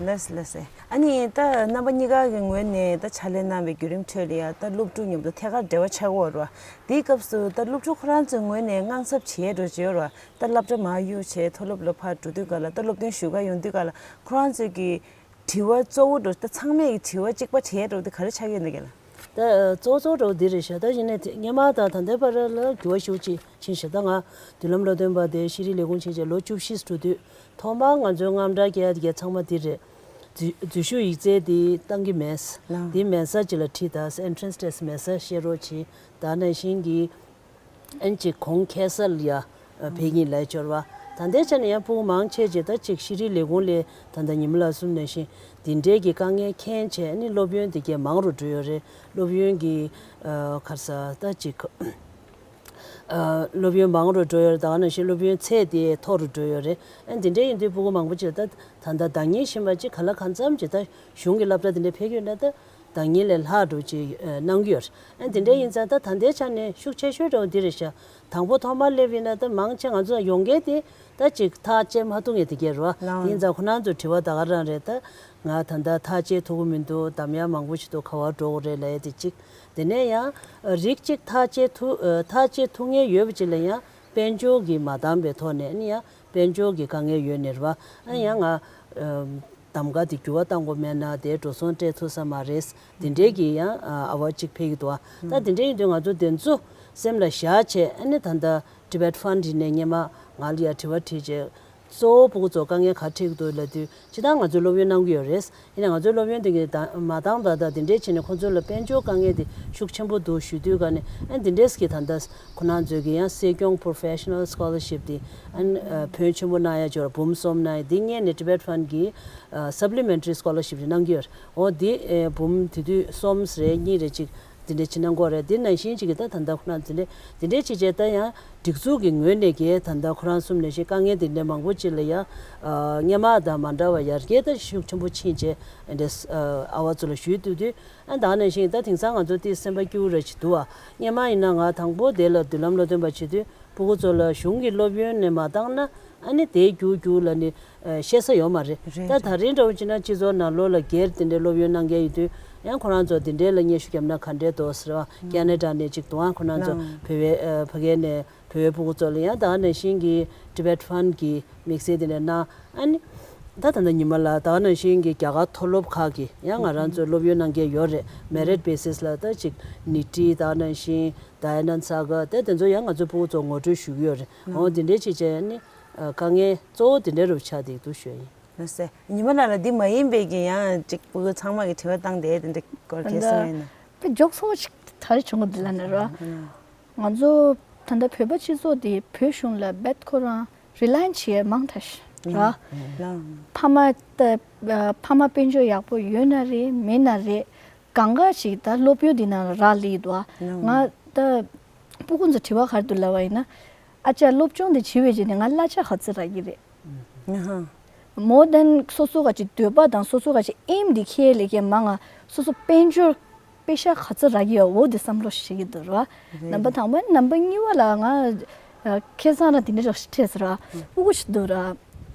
ལགས་ལགས། ཨ་ནི་ད་རྣམ་པ་གཉིས་ཀ་གི་ངོས་ནས་ད་ཕྱག་ལས་གནང་བའི་བརྒྱུད་རིམ་ཁྲོད་ལ་ཡ་ད་སློབ་ཕྲུག་མཉམ་དུ་ཐད་ཀར་འབྲེལ་བ་ཆགས་ཀྱི་ཡོད་རེད་བ། དེའི་སྐབས་སུ་ད་སློབ་ཕྲུག་ཁོ་རང་ཚོའི་ངོས་ནས་དངངས་འཚབ་བྱེད་ཡས་འགྲོ་བྱེད་ཡོད་རེད་བ། ད་སློབ་གྲྭ་མར་གཡུག་བྱས་མཐོ་སློབ་ལ་ཕར་འགྲོ་དུས་ག་ལ་ད་སློབ་སྟོན་ཞུ་ག་ཡོང་དུས་ག་ལ་ཁོ་རང་ཚོས་ཀྱི་དྲི་བ་གཙོ་བོ་འགྲོ་ད་ཚང་མས་ཀྱི་དྲི་བ་གཅིག་པ་བྱེད་ཡས་འགྲོ་དེ་ག་རེ་ཆགས་ཀྱི་ཡོད་འདུག་ག་ལ། ད་གཙོ་བོ་གཙོ་བོ་འདྲ་བོ་འདི་རེད་ཤག་ད་ཡིན་ནའི་དེ་སྔོན་མ་དང་ད་ལྟའི་བར་ལ་འགྱུར་བ་ཞེ་པོ་ཅིག་ཕྱིན་ཤག་ད་ང་མདུན་ལམ་སློབ་སྟོན་པ་དེ་ཤེས་རིག་ལས་ཁུངས་ཕྱིན་བྱས་ལོ་བཅུ་བཞི་འགྲོ་དུས་ཐོག་མར་ང་ཚོའི་དངངས་སྐྲག་སྐྱེ་ཡ་དེ་གའི་ཚང་མ་འདི་རེད། འཛུལ་འཛུལ་ཞུགས་ཡིག་ཚད་དེ་བཏང་གི་མེད། ལགས། དེ་མེད་ས་ཅིག་ལ་ཁྲིད་ད། ཨེན་ཊི་རན་སི་ཊེ་སི་ཊི་མེད་ས་བཤད་རོགས་གྱིས། ད་ནང་བཞིན་གྱི་ཨན་ཅིག་གོང་ཁེ་སར་ལ་ཡ་ཕེབས་ཀྱིན་ལས་འབྱོར་བ། ད་ལྟའི་ཆ་ནས་ཡང་ཕྲུ་གུ་མང་ཆེ་ཆེ་ད་ཅིག་ཤེས་རིག་ལས་ཁུངས་ལས་ད་ལྟ་ཉི་མ་ལགས་གསུངས་ནང་བཞིན་འདི་འདྲའི་གི་དཀའ་ངལ་མཁྱེན་བྱས་ནི་སློབ་ཡོན་དེ་གས་མང་རུ་འགྲོ་ཡོད་རེད། སློབ་ཡོན་གྱི་ཨ་ག་རེ་ཟ་ད་ཅིག་ཨ་སློབ་ཡོན་མང་རུ་འགྲོ་ཡོད་རེད། ད་ག་ནང་བཞིན་སློབ་ཡོན་ཚད་དེ་མཐོ་རུ་འགྲོ་ཡོད་རེད། ཨ་འདི་འདྲའི་ཡིན་དུས་ཕྲུ་གུ་མང་པོ་ཅིག་ད་ད་ལྟ་ཟླ་ཉིན་བཞིན་པ་ཅིག་ག་ལ་གང་འཚམ་ཅིག་ད་གཞུང་གི་སློབ་གྲྭ་དེ་འདྲ་ཕེབས་ཀྱི་ཡོད་ན་ད། ཟླ་ཉིན་ལས་ལྷག་འགྲོ་ཅིག་ཨ་གནང་གི་ཡོད་རེད། ཨ་དེ་འདྲ་ཡིན་ཙང་ད་ད་ལྟའི་ཆ་ནས་ཤུགས་ཆེ་ཤོས་འདྲ་བོ་འདི་རེད་ཤག་དང་པོ་ཐོག་མར་སླེབས་ཡིན་ན་ད་མང་ཆེ་ང་ཚོ་ཡོང་མཁན་དེ་ད་ཅིག་ཐག་བཅད་མ་ཐུབ་མཁན་དེ་གས་རེད་བ། ལགས། དེ་ཡིན་ཙང་ཁོ་རང་ཚོ་དྲི་བ་ད་ག་རང་རེད། ད་ང་ད་ལྟ་ཐག་བཅད་ཐུབ་ཀྱི་མི་འདུག་འདམ་ཡག་མང་པོ་ཞིག་འདུག་ག་པར་འགྲོ་དགོས་རེད་ལབ་ཡ་དེ་གཅིག་དེ་ནས་ཡང་རིགས་གཅིག་ཐག་བཅད་ཐུབ་ཨ་ཐག་བཅད་ཐུབ་མཁན་ཡོད་པ་ཅིག་ལ་ཡང་དཔལ་འབྱོར་གྱིས་མ་འདང་པའི་ཐོག་ནས་ནི་ཡང་དཔལ་འབྱོར་གྱི་དཀའ་ངལ་ཡོད་ནི་རེད་བ། ཨ་ཡང་ང་ཨ་གདམ་ག་དེ་འགྱུར་བ་གཏང་དགོས་མེད་ན་དེ་འགྲོ་སོང་སྤྲད་ཐུབ་ས་མ་རེད། དེ་འདྲའི་གི་ཡང་ཨ་ཨ་བ་གཅིག་ཕེབས་ཀྱི་འདུག་ད་དེ་འདྲའི་ཡིན་དུས་ང་ཚོ་དེ་ཚོ་སེམས་ལ་བཞག་བྱས། ཨ་ནི་ད་ལྟ་Tibet Fund ཡིན་ནས་སྔོན་མ་ང་ལ་ཡ་དྲི་བ་དྲིས་བྱས། གཙོ་བོ་ཕྲུ་གུ་ཚོ་དཀའ་ངལ་ག་འཕྲད་ཀྱི་འདུག་ལབ་དུས་ཇི་ལྟར་ང་ཚོས་སློབ་ཡོན་གནང་གི་ཡོད་རེད། ཡིན་ནའི་ང་ཚོའི་སློབ་ཡོན་དེ་གི་ད་མ་འདང་ད་ད་དེ་འདྲའི་བྱས་ནས་ཁོང་ཚོ་ལ་དཔལ་འབྱོར་དཀའ་ངལ་དེ་ཤུགས་ཆེན་པོ་འདུག་ཞུ་དུས་ག་ནས་ཨ་འདི་འདྲས་ཀྱི་ད་ལྟ་ཁོ་རང་ཚོས་ཀྱི་ཡང་སྲིད་སྐྱོང་Professional Scholarship དེ་ཨ་ནི་ཕོན་ཆེན་པོ་གནང་ཡ་ཅིག་ཡོད་རེད། འབུམ་གསུམ་གནང་ཡ་དེ་སྔོན་ནས་Tibet Fund གི་Supplementary Scholarship དེ་གནང་གི་ཡོད་རེད། འོ་དེ་འབུམ་དེ་དུས་གསུམ་རེ་གཉིས་རེ་ཅིག་དེ་འདྲ་ཅིག་གནང་གི་ཡོད་རེད། དེ་ནང་བཞིན་ཅིག་གི་ད་ད་ལྟ་ཁོ་རང་དེ་འདྲ་དེ་འདྲ་ཅིག་བྱས་ད་ཡང་སྒྲིག་འཛུགས་ཀྱི་ངོས་ནས་ཀྱི་ད་ལྟ་ཁོ་རང་གསུམ་ནས་ཞིག་དཀའ་ངལ་དེ་འདྲ་མང་པོ་ཅིག་ལ་ཡ་སྔོན་མ་དང་མ་འདྲ་བ་ཡར་རྒྱས་ད་ཤུགས་ཆེན་པོ་ཕྱིན་བྱས་དེ་འདྲ་ཨ་བ་ཚོ་ལ་ཞུས་དུས་དུས། ཨ་ད་ནང་བཞིན་ད་དེང་སང་ང་ཚོ་དེ་སེམས་པ་སྐྱིད་པོ་ར་ཅིག་འདུག་ཨ། སྔོན་མ་ཡིན་ན་ང་དང་པོ་དེ་ལ་མདུན་ལམ་སློབ་སྟོན་པ་བྱེད་དུས་ཕྲུ་གུ་ཚོ་ལ་གཞུང་གི་སློབ་ཡོན་ནས་མ་བཏང་ན་ཨ་ནི་དེ་རྒྱུག་རྒྱུག་ལ་ནི་ཨ་བཤད་ས་ཡོད་མ་རེད། རེད་ད་ད་རེད། རིང་འདྲ་བོ་བྱས་ན་སྤྱི་ཚོགས་ནང་ལོགས་ལ་སྒེར་དེ་འདྲའི་སློབ་ཡོན་གནང་མཁན་ཡོད་དུས་ཡང་ཁོ་རང་ཚོ་དེ་འདྲའི་ལ་སྙན་ཞུ་བརྒྱབ་ན་ག་འདྲས་འདུག་ཟེར་བ། ཨ་ཁེ་ན་ཌ་ནས་ཅིག་འདུག་ཨ་ཁོ་རང་ཚོ་ལགས། བོད་པའི་ཨ་ཕ་གི་ནས་བོད་པའི་ཕྲུ་གུ་ཚོ་ལ་ཡང་ད་ག་ནང་བཞིན་གྱི་Tibet Fund གི་དམིགས་བསལ་དེ་འདྲ་གནང་། ཨ་ནི་ད་ད་ལྟ་ཉི་མ་ལགས་ད་ག་ནང་བཞིན་གྱི་རྒྱ་གར་མཐོ་སློབ་ཁག་གི་ཡང་ང་རང་ཚོ་སློབ་ཡོན་གནང་མཁན་ཡོད་རེད། Merit basis ལ་ད་ཅིག་ནི་ཊི་ད་ག་ནང་བཞིན་Diyanar Sagar དེ་དེ་ཚོ་ཡང་ང་ཚོའི་ཕྲུ་གུ་ཚོ་ངོ་སྤྲོད་ཞུ་གི་ཡོད་རེད། འོ་དེ་འདྲའི་ཅིག་བྱས་ནི་དཀའ་ངལ་གཙོ་བོ་དེ་འདྲ་རུ་ཆགས་བསྡད་འདུག་ཞུ་ཡ་ཡིན། ལགས་སེ། ཉི་མ་ལགས་ལ་འདི་མ་ཡིན་པའི་གི་ཡང་ཅིག་ཕྲུ་གུ་ཚང་མ་གི་དྲི་བ་བཏང་བསྡད་དེ་འདྲ་སྐོར་གལ་གསུང་ཡིན་ན། དཔེ་མགྱོགས་ཚོ་ཞིག་ད་རེ་བྱུང་གི་འདུག་ལ་ནི་རོ། ང་ཚོ་ད་ལྟ་བོད་པ་སྤྱི་ཚོགས་འདི་བོད་གཞུང་ལ་རྦད་ཁོ་རང་rely བྱེད་ཡ་མང་དྲགས་ཤག་ར། ལགས། ཕ་མ་ད་ཕ་མ་དཔལ་འབྱོར་ཡག་པོ་ཡོད་ན་རེད་མེད་ན་རེད། གང་ག་ཞིག་ད་སློབ་ཡོན་འདི་ནང་ལ་རག་ལས་འདུག་ཨ། ལགས། ང་ད་སྤུ་གུ་ཚོ་དྲི་བ་ག་རེ་འདུག་ལབ་པ་ཡིན་ན། ཨ་ཅག་སློབ་སྦྱོང་འདི་བྱེད་པའི་རྗེས་ནས་ང་གླ་ཆ་ག་ཚོད་རག་གི་རེད། ཨ་ཧ། More than སོ་སོ་ག་ཅིག་འདོད་པ་དང་སོ་སོ་ག་ཅིག་aim འདི་ཁེལ་ལས་ཀྱི་མང་ང་སོ་སོ་དཔལ་འབྱོར་པེ་ཤ་ག་ཚོད་རག་གི་ཡོད་འོ་འདི་བསམ་བློ་ཞིག་གི་འདུག་ར། རེད། ནམ་པ་དང་པོ་ནམ་པ་གཉིས་པ་ལ་ང་ཁེ་བཟང་ར་དེ་འདྲ་རོགས་ཞིག་འཕྲད་ཟེར་ར། ཨུ་གུ་ཞིག་འདུག་ར།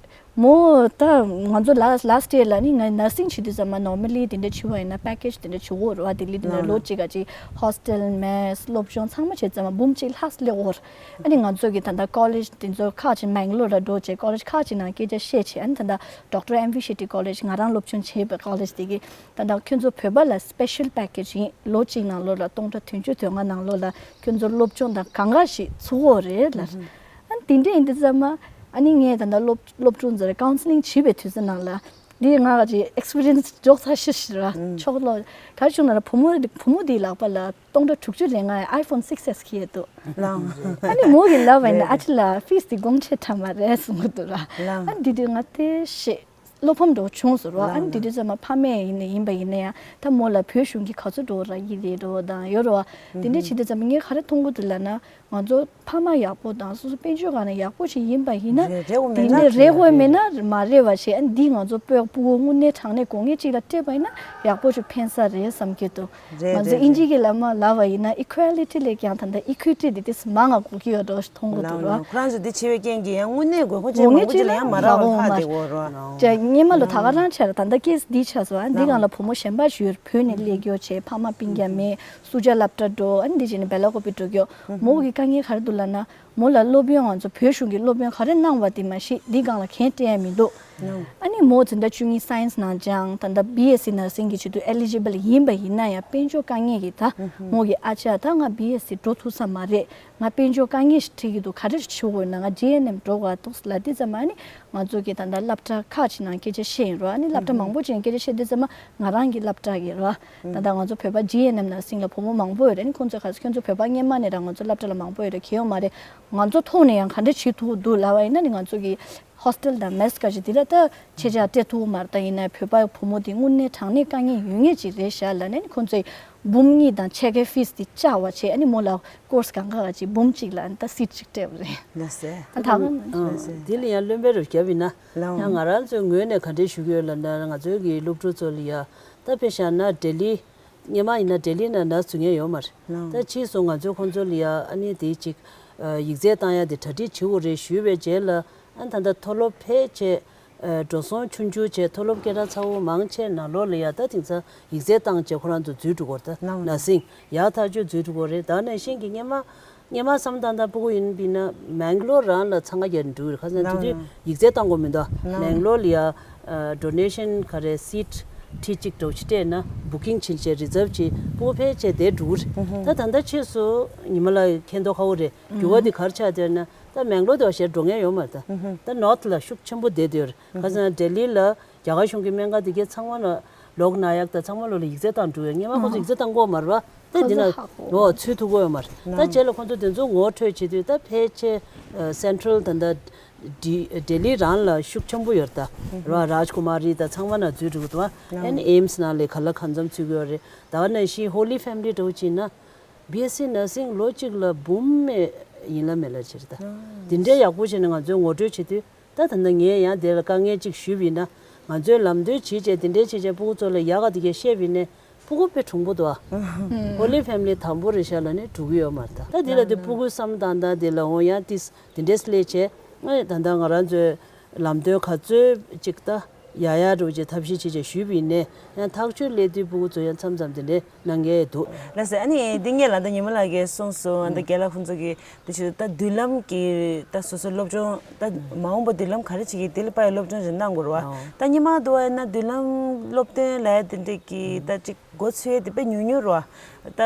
མོ་ད་ང་ཚོ་last last year ལ་ནི་ང་nursing བྱེད་དུས་ཙམ་མ་normally དེ་འདྲ་བྱེད་པ་ཡིན་ན་package དེ་འདྲ་བྱེད་དགོས་རེད་བ། ལྡི་ལི་དེ་འདྲ་ལོ་གཅིག་ག་ཅིག་hostel mess སློབ་སྦྱོང་ཚང་མ་བྱེད་ཙམ་མ་འབུམ་གཅིག་ལྷག་སླེབས་ཡོད་རེད། ཨ་ནི་ང་ཚོ་གི་ད་ལྟ་college དེ་ཚོ་ཁག་ཅིག་Mangalore ལ་འགྲོ་བྱས་college ཁག་ཅིག་ནང་སྐད་ཆ་བཤད་བྱས། ཨ་ནི་ད་ལྟ་Doctor M V Shetty College ང་རང་སློབ་སྦྱོང་བྱས་པའི་college དེ་གི་ད་ལྟ་ཁྱོད་ཚོ་བོད་པ་ལ་special package ཡིན། ལོ་གཅིག་ནང་ལོགས་ལ་སྟོང་ཕྲག་བདུན་ཅུ་དོན་ལྔ་ནང་ལོགས་ལ་ཁྱོད་ཚོ་སློབ་སྦྱོང་དང་གང་ག་ཞིག་ཚུགས་ཡོད་རེད་ལ། ཨ་ནི་དེ་འདྲ་ཡིན་དུས་ཙམ་མ་ཨ་ནི་ངས་ད་ལྟ་སློབ་སློབ་ཕྲུག་ཚོར་counselling བྱེད་པའི་དུས་ཚོད་ནང་ལ། འདི་ང་ག་ཅིག་experience འཇོག་ཚར་ཤག་ཤག་ར། ཨང་། ཕྱོགས་ལོག་ག་རེ་བྱུང་ན་ར་བུ་མོ་བུ་མོ་འདིའི་ལག་པ་ལ་སྟོང་ཕྲག་དྲུག་ཅུ་རེ་ལྔའི་iPhone six S ཁྱེར་འདུག་ལགས། ཨ་ནི་མོ་གིས་ལབ་པ་ཡིན་ན་རེད། ཨ་ཅེ་ལགས་fees འདི་དགོངས་ཆེ་དྲགས་མ་རེད་གསུང་གི་འདུག་ར། ལགས། ཨ་ནི་འདི་དུས་ང་དེ་ཤེས་བློ་ཕམ་འདྲ་བོ་བྱུང་སོང་ར། ལགས་ཨ་ནི་འདི་ལགས། དུས་ཙམ་མ་ཕ་མས་ཡིན་ན་ཡིན་པ་ཡིན་ན་ཡང་ད་མོ་ལ་བོད་གཞུང་གིས་ག་ཚོད་འགྲོ་རག་གི་རེད་འགྲོ་དང་ཡོད་ར་བ། འདི་འདྲ་བྱེད་དུས་ཙམ་མ་ངས་ག་རེ་མཐོང་གི་འདུག་ལབ་ན། ང་ཚོ་ཕ་མ་ཡག་པོ་དང་སོ་སོ་དཔལ་འབྱོར་སྒང་ནས་ཡག་པོ་ཞིག་ཡིན་པ་ཡིན་ན། རེད་རེད་འོ་མེད་དེ་ན་འདྲ་འདི་རེད་འོ་མེད་ན་མ་རེད་བ་ཞེས། ཨ་ནི་འདི་ང་ཚོ་སྤོ་སྤུ་གུ་དངོས་གནས་དྲང་གནས་དགོས་ངེས་ཅིག་ལ་སྤྲད་པ་ཡིན་ན་ཡག་པོ་ཞིག་ཕན་ས་རེད་བསམ་གྱི་འདུག་རེད་ང་ཚོ་རེད་ཨིན་ཇི་རེད། གི་ལ་མ་ལབ་པ་ཡིན་ན་equality ལས་ཀྱང་ད་ལྟ་equity འདི་ཏིས་མང་ང་གོ་གི་ཡོད་འགྲོ་མཐོང་གི་འདུག་ར། ཁོ་རང་ཚོ་འདི་བྱེད་པའི་རྐྱེན་གྱིས་ཡང་དངོས་གནས་དགོས་མཁོ་ཅན་མང་པོ་ཅིག་ལ་ཡང་མ་རག་པར་ལྷག་བསྡད་ཡོད་ར། ཅག་སྔོན་མ་ལོ་ད་ག་རང་ཆར་ད་ལྟ་ཀེས་འདི་ཆགས་སོང་། ཨ་འདི་སྒང་ལ་བུ་མོ་གཞན་པ་ཞིག་ཡོད་བོད་ནས་སླེབས་ཡོད་བྱས་ཕ་མ་སྤུན་ཀྱག་མེད། སུ་ཇ་སློབ་གྲྭ་འགྲོ། ཨ་ནི་འདི་བྱས་ནས་སྦེལ་ཀོབ་པི་འགྲོ་གི་ཡོད། མོ་གི་དཀའ་ངལ་ག་རེ་འདུག་ལབ་ན། མོ་ལ་སློབ་ཡོན་ང་ཚོ་བོད་གཞུང་གི་སློབ་ཡོན་ག་རེ་གནང་བ་དེ་མ་གཞི་འདི་སྒང་ལ་གང་སྤྲད་ཡ་མི་འདུག་ཨ་ནི་མོ་འཛིན་གྲྭ་བཅུ་གཉིས་སའེན་སི་ནང་སྦྱངས། ད་ལྟ་བི་ཨེས་སི་ནར་སིང་གི་ཆེད་དུ་ཨེ་ལི་ཇི་བལ་ཡིན་པ་ཡིན་ན་ཡང་དཔལ་འབྱོར་དཀའ་ངལ་གྱིས་ད་མོ་གི་ཨ་ཅག་ད་ང་བི་ཨེས་སི་འགྲོ་ཐུབ་ས་མ་རེད། ང་དཔལ་འབྱོར་དཀའ་ངལ་ཞིག་འཕྲད་ཀྱི་འདུག་ག་རེ་བྱེད་དགོས་ན་ང་ཇི་ཨེན་ཨེམ་འགྲོ་དགོས་འདུག་ལབ་དུས་ཙམ་ཨ་ནི་ང་ཚོ་གི་ད་ལྟ་སློབ་གྲྭ་ཁག་ཅིག་ནང་སྐད་ཆ་བཤད་ཡིན་རོགས། ཨ་ནི་སློབ་གྲྭ་མང་པོ་ཅིག་ནང་སྐད་ཆ་བཤད་དུས་ཙམ་ང་རང་གི་སློབ་གྲྭ་གི་རོགས། ད་ལྟ་ང་ཚོ་བོད་པ་ཇི་ཨེན་ཨེམ་ནར་སིང་ལ་བུ་མོ་མང་པོ་ཡོད་རེད། ཨ་ནི་ཁོང་ཚོས་ག་ཚོད་ཁྱོད་ཚོ་བོད་པ་སྔོན་མ་ནས་རང་ང་ཚོ་སློབ་གྲྭ་ལ་མང་པོ་ཡོད་རེད། གལ་ཡོད་མ་རེད། ང་ཚོ་ཐོག་ནས་ཡང་ག་འདྲ་བྱེད་ཐུབ་འདུག་ལབ་པ་ཡིན་ན་ནི་ང་ཚོ་གི་ཧོ་སི་ཊེལ་དང་མེ་སི་ག་ཅིག་དེ་ལ་ད་ཆེ་ཆ་སྤྲད་ཐུབ་མ་རེད། ད་ཡིན་ན་བོད་པ་བུ་མོ་དེ་དངོས་གནས་དྲང་གནས་དཀའ་ངལ་ཡོད་ངེས་ཅིག་རེད་ཤག་ལབ་ནས་ནི་ཁོང་ཚོས་འབུམ་གཉིས་དང་ཕྱེད་ཀའི་ཕིས་དེ་བཅག་པ་བྱས། ཨ་ནི་མོ་ལ་ཀོར་སི་གང་ག་ག་ཅིག་འབུམ་གཅིག་ལ་ཨ་ནི་ད་སིཊ་ཅིག་སྤྲད་པ་རེད། ལགས་སེ། ཨ་ད་ཨ་དེ་ལ་ཡང་བློན་པོའི་རུ་རྒྱབ་ཡིན་ན། ལའོ། ཡང་ང་རང་ཚོའི་ངོས་ནས་ག་འདྲས་ཞུ་གི་ཡོད་ལབ་ན་ང་ཚོའི་གི་སློབ་ཕྲུག་ཚོ་ལ་ཡ་ད་དཔེ་བཞག་ན་ལྡི་ལི། སྔོན་མ་ཡིན་ན་ལྡི་ལི་ནང་ནར་སི་བྱེད་མཁན་ཡོད་མ་རེད། ལའོ། ད་ཕྱིས་སུ་ང་ཚོས་ཁོང་ཚོ་ལ་ཡ་ཨ་ནི་དེ་ཅིག་ཡིག་ཚད་བཏང་ཡ་དེ་གྲ་སྒྲིག་བྱེད་དགོས་རེད་ཞུས་པའི་རྗེས་ལ། ཨ་ད་ལྟ་མཐོ་སློབ་ཕལ་ཆེར་འགྲོ་སོང་ཆུང་ཆུང་བྱས་མཐོ་སློབ་སྐད་གྲགས་ཚ་བོ་མང་ཆེ་ནང་ལོགས་ལ་ཡ་ད་དེང་སང་ཡིག་ཚད་བཏང་བྱས་ཁོ་རང་ཚོ་འཛུལ་འགྲོ་གི་རེད། ད་ལའོ། ནར་སིང་ཡག་ཐག་ཆོད་འཛུལ་འགྲོ་གི་རེད། ད་ནང་བཞིན་གྱི་སྔོན་མ། སྔོན་མ་བསམ་བཏང་སྟངས་སྤུ་གུ་ཡིན་པ་ཡིན་ན་མེང་ལོར་རང་ལ་འཚང་ཁ་རྒྱག་འགྲོ་གི་རེད། ཁ་སང་དེ་དུས་ཡིག་ཚད་བཏང་དགོས་མི་འདུག་མེང་ལོར་ལ་ཡ་ཌོ་ནེ་ཤན་ག་རེ་སིཊ་ཁྲི་གཅིག་འདྲ་བོ་ཞིག་སྤྲད་ན་བུ་ཀིང་བྱེད་བྱས་རི་ཛརབ་བྱེད་སྤུ་གུ་ཕལ་ཆེར་དེར་འགྲོ་གི་རེད། ད་ད་ལྟ་ཕྱིས་སུ་ཉི་མ་ལ་ཁེ་འདོགས་ཁ་བོ་རེད། འགྱུར་བ་དེ་ག་རེ་ཆགས་བསྡད་ན་ད་མེང་ལོར་དེ་བ་ཞེ་འགྲོ་མཁན་ཡོད་མ་རེད། ད་ད་ནོར་ཐི་ལ་ཤུགས་ཆེན་པོ་བསྡད་བསྡད་ཡོད་རེད། ཁ་སང་ལྡི་ལི་ལ། རྒྱ་གར་གཞུང་གི་སྨན་ཁང་དེ་གའི་ཚང་མ་ལ་ལོག་ན་ཡག་དང་ཚང་མ་ལོ་ལ་ཡིག་ཚད་བཏང་འགྲོ་ཡོད། སྔོན་མ་ཁོང་ཚོ་ཡིག་ཚད་བཏང་གི་ཡོད་མ་རེད་པ། ད་འདི་ན་ཁོང་ཚོ་ཧ་གོ་ངོ་ཚུད་ཐུབ་ཀྱི་ཡོད་མ་རེད། ད་རྗེས་ལ་ཁོང་ཚོ་དེ་ཚོ་ངོ་འཕྲོད་བྱེད་དུས་ད་ཕལ་ཆེར་སེན་ཊ་རལ་ད་ལྟ་ལྡི་ལྡི་ལི་རང་ལ་ཤུགས་ཆེན་པོ་ཡོད་རེད། ད་ར་རཱཇ་ཀུ་མ་རི་ད་ཚང་མ་ན་འཛུལ་འགྲོ་གི་འདུག་ཨ་ནི་ཨེམ་སི་ནང་ལ་ག་ལ་གང་འཚམ་ཚུད་ཀྱི་ཡོད་རེད། ད་ག་ནང་བཞིན་ཧོ་ལི་ཕེ་མི་ལི་འདྲ་བོ་བྱས་ན་བི་ཨེས་སི་ནར་སིང་ལོ་གཅིག་ལ་འབུམ་མེད་ཡིན་ལ་མེད་ལ་བྱེད་རེད། ད་འདི་འདྲའི་ཡག་པོ་བྱས་ནས་ང་ཚོས་ངོ་སྤྲོད་བྱེད་དུས། ད་ད་ལྟ་ངས་ཡང་དེ་ལ་དཀའ་ངལ་གཅིག་ཞུས་པ་ཡིན་ན། ང་ཚོས་ལམ་སྟོན་བྱེད་བྱས་དེ་འདྲའི་བྱེད་བྱས་སྤུ་གུ་ཚོ་ལ་ཡག་ག་དེ་གས་བཤད་པ་ཡིན་ནའི་སྤུ་གུ་དཔེ་གྲུང་པོ་འདུག་ཨ། ཧོ་ལི་ཕེ་མི་ལི་དང་པོ་རེད་ཤག་ལབ་ནས་འགྲོ་གི་ཡོད་མ་རེད། ད་དེ་ལ་དེ་སྤུ་གུའི་བསམ་སྟངས་དང་དེ་ལ་འོ་ཡང་ཏིས་དེ་འདྲས་སླེབས་བྱས་ང་ད་ལྟ་ང་རང་ཚོའི་ལམ་སྟོན་ག་ཚོད་ཅིག་ད་ཡག་ཡག་འགྲོ་བྱས་ཐབས་ཤེས་བྱེད་བྱས་ཞུས་པ་ཡིན་ནའི་ཡང་ཐག་ཆོད་སླེབས་དུས་སྤུ་གུ་ཚོ་ཡང་མཚམས་མཚམས་དེ་འདྲས། གནང་གི་འདུག་ལགས་སེ། ཨ་ནི་འདི་ངས་ལ་ད་ཉི་མ་ལགས་ཀྱིས་གསུངས་སོང་། ཨ་ད་རྒན་ལགས་ཁོང་ཚོ་གིས་འདི་ཆུ་ད་མདུན་ལམ་གྱི་ད་སོ་སོའི་སློབ་སྦྱོང་ད་མ་འོངས་པ་མདུན་ལམ་ག་རེ་བྱེད་ཀྱི་འདི་ལ་དཔག་པའི་སློབ་སྦྱོང་ཞིག་གནང་དགོས་རེད་བ། ཨོ། ད་སྔོན་མ་དུ་བ་ཡིན་ན་མདུན་ལམ་སློབ་སྟོན་ལབ་ཡ་དེ་འདྲས་ཀྱི་ད་ཅིག་མགོ་ཚོས་ཡ་དེ་དཔེ་ཉུང་ཉུང་རེད་བ། ད་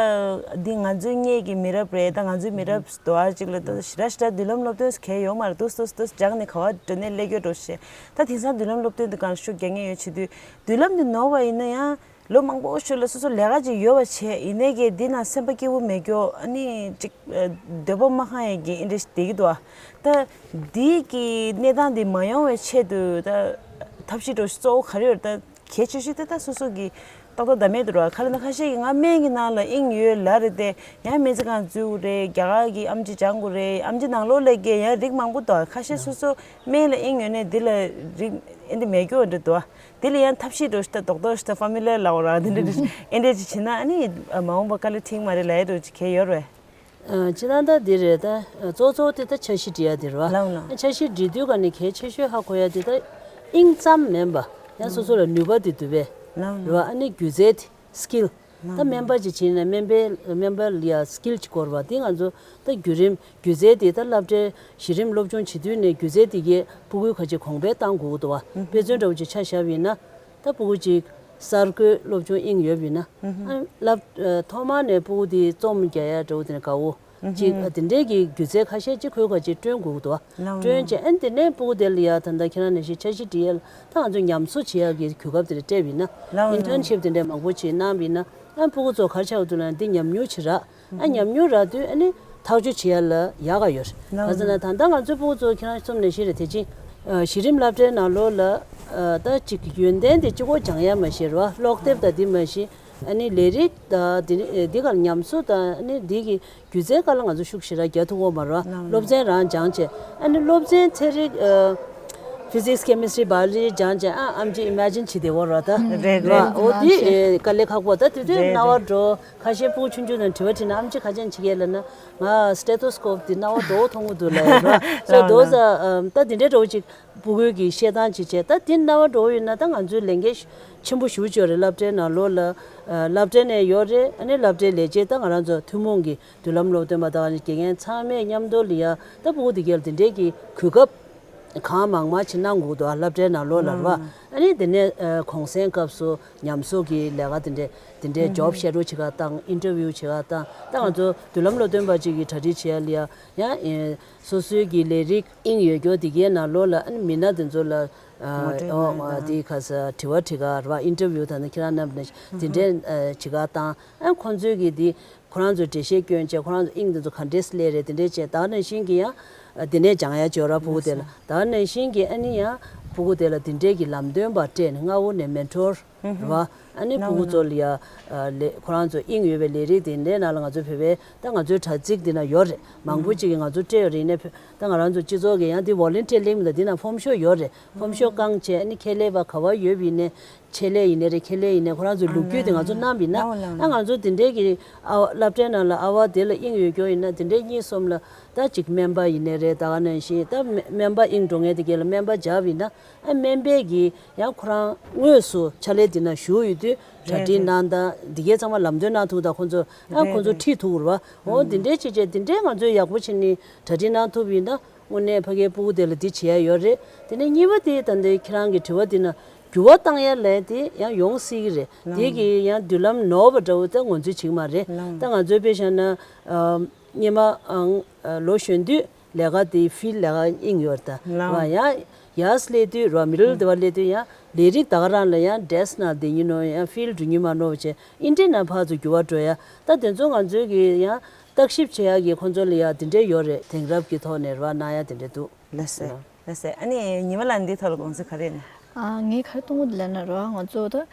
འདི་ང་ཚོའི་སྔས་ཀྱི་མི་རབས་རེད། ད་ང་ཚོའི་མི་རབས་དུ་བ་ཅིག་ལ་ད་ཞེ་དྲག་ཞེ་དྲག་མདུན་ལམ་སློབ་སྟོན་གལ་ཡོད་མ་རེད་འདུག་སྟོད་སྟོད་སྦྱངས་ནས་ག་བ་འགྲོ་ནས་སླེབས་ཡོད་འགྲོ་ཞེས། ད་དེང་སང་མདུན་ལམ་སློབ་སྟོན་དེ་གང་ཤུགས་རྒྱག་མཁན་ཡོད་བྱེད་དུས་མདུན་ལམ་དེ་ནོར་བ་ཡིན་ན་ཡང་། ལོ་མང་པོ་ཞིག་ལ་སོ་སོ་ལས་ཀ་ཅིག་ཡོད་པ་བྱས་ཡིན་ནའི་གི་འདི་ན་སེམས་པ་སྐྱིད་པོ་མེད་རྒྱུ། ཨ་ནི་ཅིག་འདོད་པ་མ་ཁེངས་ཡས་ཀྱི་ཨེ་འདྲ་ཞིག་བསྡད་ཀྱི་འདུག་ད་འདི་གི་གནས་སྟངས་འདི་མ་ཡོང་བའི་ཆེད་དུ་ད་ཐབས་ཤེས་འདྲ་བོ་ཞིག་གཙོ་བོ་ག་རེ་ཡོད་རེད། ད་གལ་ཆེ་ཤོས་དེ་ད་སོ་སོ་གི་ཏག་ཏག་བསྡད་མེད་འདུག་ར། ག་རེ་ན་ཁ་ཤས་ཀྱིས་ང་སྨན་གྱི་ནང་ལ་དབྱིངས་ཡོད་ལབ་རེད་དེ་ཡང་སྨན་རྩིས་ཁང་འཛུལ་དགོས་རེད། རྒྱ་གར་གྱི་ཨེམ་ཆི་སྦྱང་དགོས་རེད། ཨེམ་ཆི་ནང་ལོགས་ལ་གི་ཡང་རིགས་མང་པོ་འདུག་ཁ་ཤས་སོ་སོ་སྨན་ལ་དབྱིངས་ཡོད་ནས་འདི་ལ་རིགས་ཨེ་འདྲ་མེད་རྒྱུ་འདྲ་འདུག་དེ་ལ་ཡང་ཐབས་ཤེས་འདྲ་ཞིག་ད་རྡོག་རྡོག་ཞིག་ད་ཕོར་མུ་ལ་ལབ་ར་དེ་འདྲ་འདྲ་ཨེ་འདྲ་ཅིག་བྱེད་ན་ཨ་ནི་མ་འོངས་པ་དཀའ་ལས་འཕྲད་མ་རེད་ལབ་ཡ་འདྲ་ཅིག་གལ་ཡོད་རེད། སྤྱིར་བཏང་ད་འདི་རེད། ད་གཙོ་གཙོ་དེ་ད་འཆར་གཞི་སྒྲིག་ཡ་དེ་རེད་བ། ལགས་ལགས། འཆར་གཞི་སྒྲིག་དུས་ག་ནས་གལ་ཆེ་ཤོས་ཧ་གོ་ཡ་དེ་ད་དབྱིངས་ཙམ་མིན་པ་ཡང་སོ་སོ་ལ་ནུས་པ་དེ་འདུག་པས། ལགས་ལགས། རེད་བ། ཨ་ནི་སྒྱུ་རྩལ་དེ་སི་ཀིལ། ད་སྨན་པ་ཅིག་བྱས་ན་སྨན་པའི་སྨན་པ་ལ་ཡ་སི་ཀིལ་ཅིག་དགོས་རེད་བ། དེ་ང་ཚོ་ད་བརྒྱུད་རིམ་སྒྱུ་རྩལ་དེ་ད་སློབ་གྲྭའི་གཞི་རིམ་སློབ་སྦྱོང་བྱེད་དུས་ནས་སྒྱུ་རྩལ་དེ་གའི་ཕྲུ་གུའི་ཁ་ཆེ་གོང་འཕེལ་བཏང་དགོས་ཀྱི་འདུག་བ། དཔེ་མཚོན་འདྲ་བོ་ཅིག་ཆ་བཞག་པ་ཡིན་ན་ད་ཕྲུ་གུ་ཅིག་གསར་འགོད་སློབ་སྦྱོང་དབྱིངས་ཡོད་པ་ཡིན་ན་ཨ་སློབ་ཐོག་མ་ནས་ཕྲུ་གུ་དེ་རྩོམ་རྒྱག་ཡ་འདྲ་བོ་དེ་ནས་དགའ་བོ། ཅིག་དེ་འདྲའི་གི་སྒྱུ་རྩལ་ཁ་ཤས་ཅིག་ཁོའི་ག་ཅིག་བསྐྲུན་དགོས་ཀྱི་འདུག་བ། ལའོ་བསྐྲུན་ལའོ། བྱས་ཨ་ནི་དེ་ནས་ཕྲུ་གུ་དེ་ལ་ཡ་ད་ལྟ་ཁྱེད་རང་ནང་བཞིན་འཆར་གཞི་སྒྲིག་ཡ་ལ་ད་ང་ཚོས་ཉམས་གསོ་བྱེད་ཡ་གི་གོ་སྐབས་དེ་འདྲ་སྤྲད་པ་ཡིན་ན། ལའོ་ཨིན་ལའོ། ཊརན་ཤིབ་དེ་འདྲ་མང་པོ་ཅིག་གནང་བ་ཡིན་ན་ཨ་ཕྲུ་གུ་ཚོ་ག་རེ་ཆགས་འདུག་ལབ་ན་འདི་ཉམས་མྱོང་བྱེད་རག་ཨ་ཉམས་མྱོང་རག་དུས་ཨ་ནི་ཐག་གཅོད་བྱེད་ཡ་ལ་ཡག་ག་ཡོད་རེད། ལའོ་ག་ཚོད་ན་ད་ལྟ་ང་ཚོའི་ཕྲུ་གུ་ཚོ་ཁྱེད་རང་གསུམ་ནས་བཞི་རེད། དེ་ཅིང་གཞི་རིམ་སློབ་གྲྭའི་ནང་ལོགས་ལ་ད་ཅིག་ཡོན་ཏན་དེ་གཅིག་པོ་སྦྱང་ཡ་མ་ཤེས་རེད་བ། ཀློག་དེབ་དང་འདི་མ་ཤེས། ཨ་ནི་ལས་རིགས་དང་འདི་འདི་གར་ཉམས་གསོ་དང་ཨ་ནི་འདི་གི་སྒྱུ་རྩལ་སྒང་ལ་ང་ཚོ་ཤུགས་ཞེ་དྲག་རྒྱག་ཐུབ་ཀྱི་ཡོད་མ་རེད་བ། སློབ་ཚན་རང་སྦྱངས་བྱས། ཨ་ནི་སློབ་ཚན་ཚན་རིག physics, chemistry, biology སྦྱངས་བྱས། ཨ་ཨམ་ཆི་imagine བྱེད་བདེ་བོ་རེད་ད། རེད་རེད། འོ་འདི་དཀའ་ལས་ཁག་པོ་ད། དེ་དུས་རྣ་བ་འགྲོ། ཁ་ཤས་སྤུ་གུ་ཆུང་ཆུང་དང་དྲི་བ་དྲིས་ན་ཨམ་ཆི་ག་ཅན་བྱེད་ཀྱི་ལབ་ན། ང་stethoscope དེ་རྣ་བ་འགྲོ་མཐོང་གི་འདུག་ལབ་ཡོད་རེད། so those are ད་དེ་འདྲའི་འདྲ་བོ་ཅིག་སྤུ་གུའི་གི་བཤད་སྟངས་ཅིག་བྱས། ད་དེ་རྣ་བ་འགྲོ་ཡོད་ན་ད་ང་ཚོའི་ལས་འགན་ཆེན་པོ་ཞེ་པོ་ཅིག་ཡོད་རེད། སློབ་གྲྭའི་ནང་ལོགས་ལ་སློབ་གྲྭ་ནས་ཡོད་རེད། ཨ་ནི་སློབ་གྲྭའི་ལས་བྱེད་ད་ང་རང་ཚོ་ཐུན་མོང་གི་མདུན་ལམ་སློབ་སྟོན་པ་དང་དགེ་རྒན་ཚང་མས་མཉམ་དུ་ལ་ཡ་ད་སྤུ་གུ་དེ་གས་ལ་དེ་འདྲའི་གི་གོ་སྐབས་གང་མང་མང་ཅིག་གནང་དགོས་འདུག་སློབ་གྲྭའི་ནང་ལོགས་ལ་རེད་བ། ཨ་ནི་དེ་ནས་གུང་སེང་སྐབས་སུ་ཉམས་གསོ་གི་ལས་ཀ་དེ་འདྲས་དེ་འདྲས་job shadowབྱེད་ག་བཏང་interviewབྱེད་ག་བཏང་། ད་ང་ཚོ་མདུན་ལམ་སློབ་སྟོན་པ་ཅིག་གིས་གྲ་སྒྲིག་བྱེད་ཡ་ལ་ཡ་ཡང་སོ་སོའི་གི་ལས་རིགས་དབྱིངས་ཡོད་རྒྱུ་དེ་གའི་ནང་ལོགས་ལ་ཨ་ནི་མི་སྣ་དེ་ཚོ་ལ་ངོ་སྤྲོད་གནང་ཡ་དེ་ག་ས་དྲི་བ་དྲི་ག་རེད་བ། interviewད་ནི་ཁྱེད་རང་རྣམ་པ་ནས་དེ་འདྲས་བྱེད་ག་བཏང་། ཨ་ཁོང་ཚོའི་གི་དེ་ཁོ་རང་ཚོའི་འགྲེལ་བཤད་སྐྱོན་བྱས། ཁོ་རང་ཚོ་དབྱིངས་དེ་ཚོ་ག་འདྲས་སླེབས་རེད་དེ་འདྲས་བྱས། ད་ནང་བཞིན་གྱི་ཡང་དེ་ནས་སྦྱང་ཡ་ཅིག་ཡོད་ར་སྤུ་གུ་དེ་ལ། ད་ནང་བཞིན་གྱི་ཨ་ནི་ཡང་སྤུ་གུ་དེ་ལ་དེ་འདྲས་ཀྱི་ལམ་སྟོན་པ་སྤྲད་ནས་སྔ་བོ་ནས་mentor རེད་བ། ཨ་ནི་སྤུ་གུ་ཚོ་ལ་ཡ་ལས་ཁོ་རང་ཚོ་དབྱིངས་ཡོད་པའི་ལས་རིགས་དེ་འདྲའི་ནང་ལ་ང་ཚོ་བོད་པའི་ད་ང་ཚོའི་དྲ་ཚིགས་འདི་ན་ཡོད་རེད། མང་པོ་ཅིག་གིས་ང་ཚོ་སྤྲད་ཡོད་རེད། ཡིན་ནའི་ད་ང་རང་ཚོ་སྤྱི་ཚོགས་ཀྱི་ཡང་འདི་volunteer ལིང་ལ་འདི་ན་form shopཡོད་རེད། form shopབཀང་བྱས། ཨ་ནི་ཁྱད་ལས་པ་ག་བ་ཡོད་པ་ཡིན་ནའི་ཆེད་ལས་ཡིན་ནའི་རེད། ཁྱད་ལས་ཡིན་ནའི་ཁོ་རང་ཚོའི་ལོ་རྒྱུས་དེ་ང་ཚོ་བསྣམས་པ་ཡིན་ན། ཨ་ང་ཚོ་དེ་འདྲའི་གི་ཨ་སློབ་གྲྭའི་ནང་ལ་ཨ་བ་དེ་ལ་དབྱིངས་ཡོད་རྒྱུ་ཡིན་ན་དེ་འདྲའི་གཉིས་གསུམ་ལ་ད་ཅིག་སྨན་པ་ཡིན་ནའི་རེད། ད་ག་ནང་བཞིན་ད་སྨན་པ་དབྱིངས་འགྲོ་མཁན་དེ་གས་ལ་སྨན་པ་སྦྱངས་པ་ཡིན་ན། ཨ་སྨན་པའི་གི་ཡང་ཁོ་རང་དངོས་སུ་ཕྱག་ལས་འདི་ན་བཞུགས་ཡོད་དུས་གྲ་སྒྲིག་གནང་དང་འདི་གའི་ཚང་མ་ལམ་སྟོན་གནང་ཐུབ་དང་། ཁོང་ཚོ་ཨ་ཁོང་ཚོ་ཁྲིད་ཐུབ་རེད་བ། འོ་འདི་འདྲའི་བྱས་བྱས་འདི་འདྲའི་ང་ཚོས་ཡག་པོ་བྱས་ནས་གྲ་སྒྲིག་གནང་ཐུབ་ཡིན་ན་དངོས་གནས་ཕ་གིའི་སྤུ་གུ་དེ་ལ་འདི་བྱེད་ཡ་ཡོད་རེད། དེ་ནས་གཉིས་པ་དེ་ད་ལྟའི་ཁྱེད་རང་གི་དྲི་བ་འདི་ན་འགྱུར་བ་བཏང་ཡ་ལས་དེ་ཡང་ཡོང་སྲིད་ཀྱི་རེད། དེ་གི་ཡང་མདུན་ལམ་ནོར་བ་འདྲ་བོ་ད་ངོས་འཛིན་བྱེད་ཀྱི་མ་རེད། ད་ང་ཚོའི་དཔེ་བཞག་ན་སྔོན་མ་ལོ་གཞོན་དུས་ལས་ཀ་དེ་field ལས་ཀ་དབྱིངས་ཡོད་རེད་ད། ལགས། རེད་བ། ཡང་ཡར་སླེབས་དུས་རེད་བ། middle དེ་བ་སླེབས་དུས་ཡང་ལས་རིགས་ད་ག་རང་ལ་ཡང་desk ནང་བསྡད་ཉིན་ནོ། ཡང་field འགྲོ་ཉིན་མ་ནོ་བྱས། ཨིན་ཏེ་ན་ཕར་ཚུར་འགྱུར་བ་འགྲོ་ཡ། ད་དེ་ཚོ་ང་ཚོའི་གི་ཡང་བརྟག་ཞིབ་བྱེད་ཡ་གི་ཁོང་ཚོ་ལ་ཡ་དེ་འདྲས་ཡོད་རེད། དེང་རབས་ཀྱི་ཐོག་ནས་རེད་བ། གནང་ཡ་དེ་འདྲས་འདུག་ལགས་སེ། ལགས་སེ། ཨ་ནི་ཉི་མ་ལགས་འདི་ཐོག་ལ་དགོངས་ཚུལ་ག་རེ་ཡིན་ན། ཨ་ངས་ག་རེ་གཏོང་གི་འདུག་ལབ་ན་རེད་བ། ང་ཚོ་ད་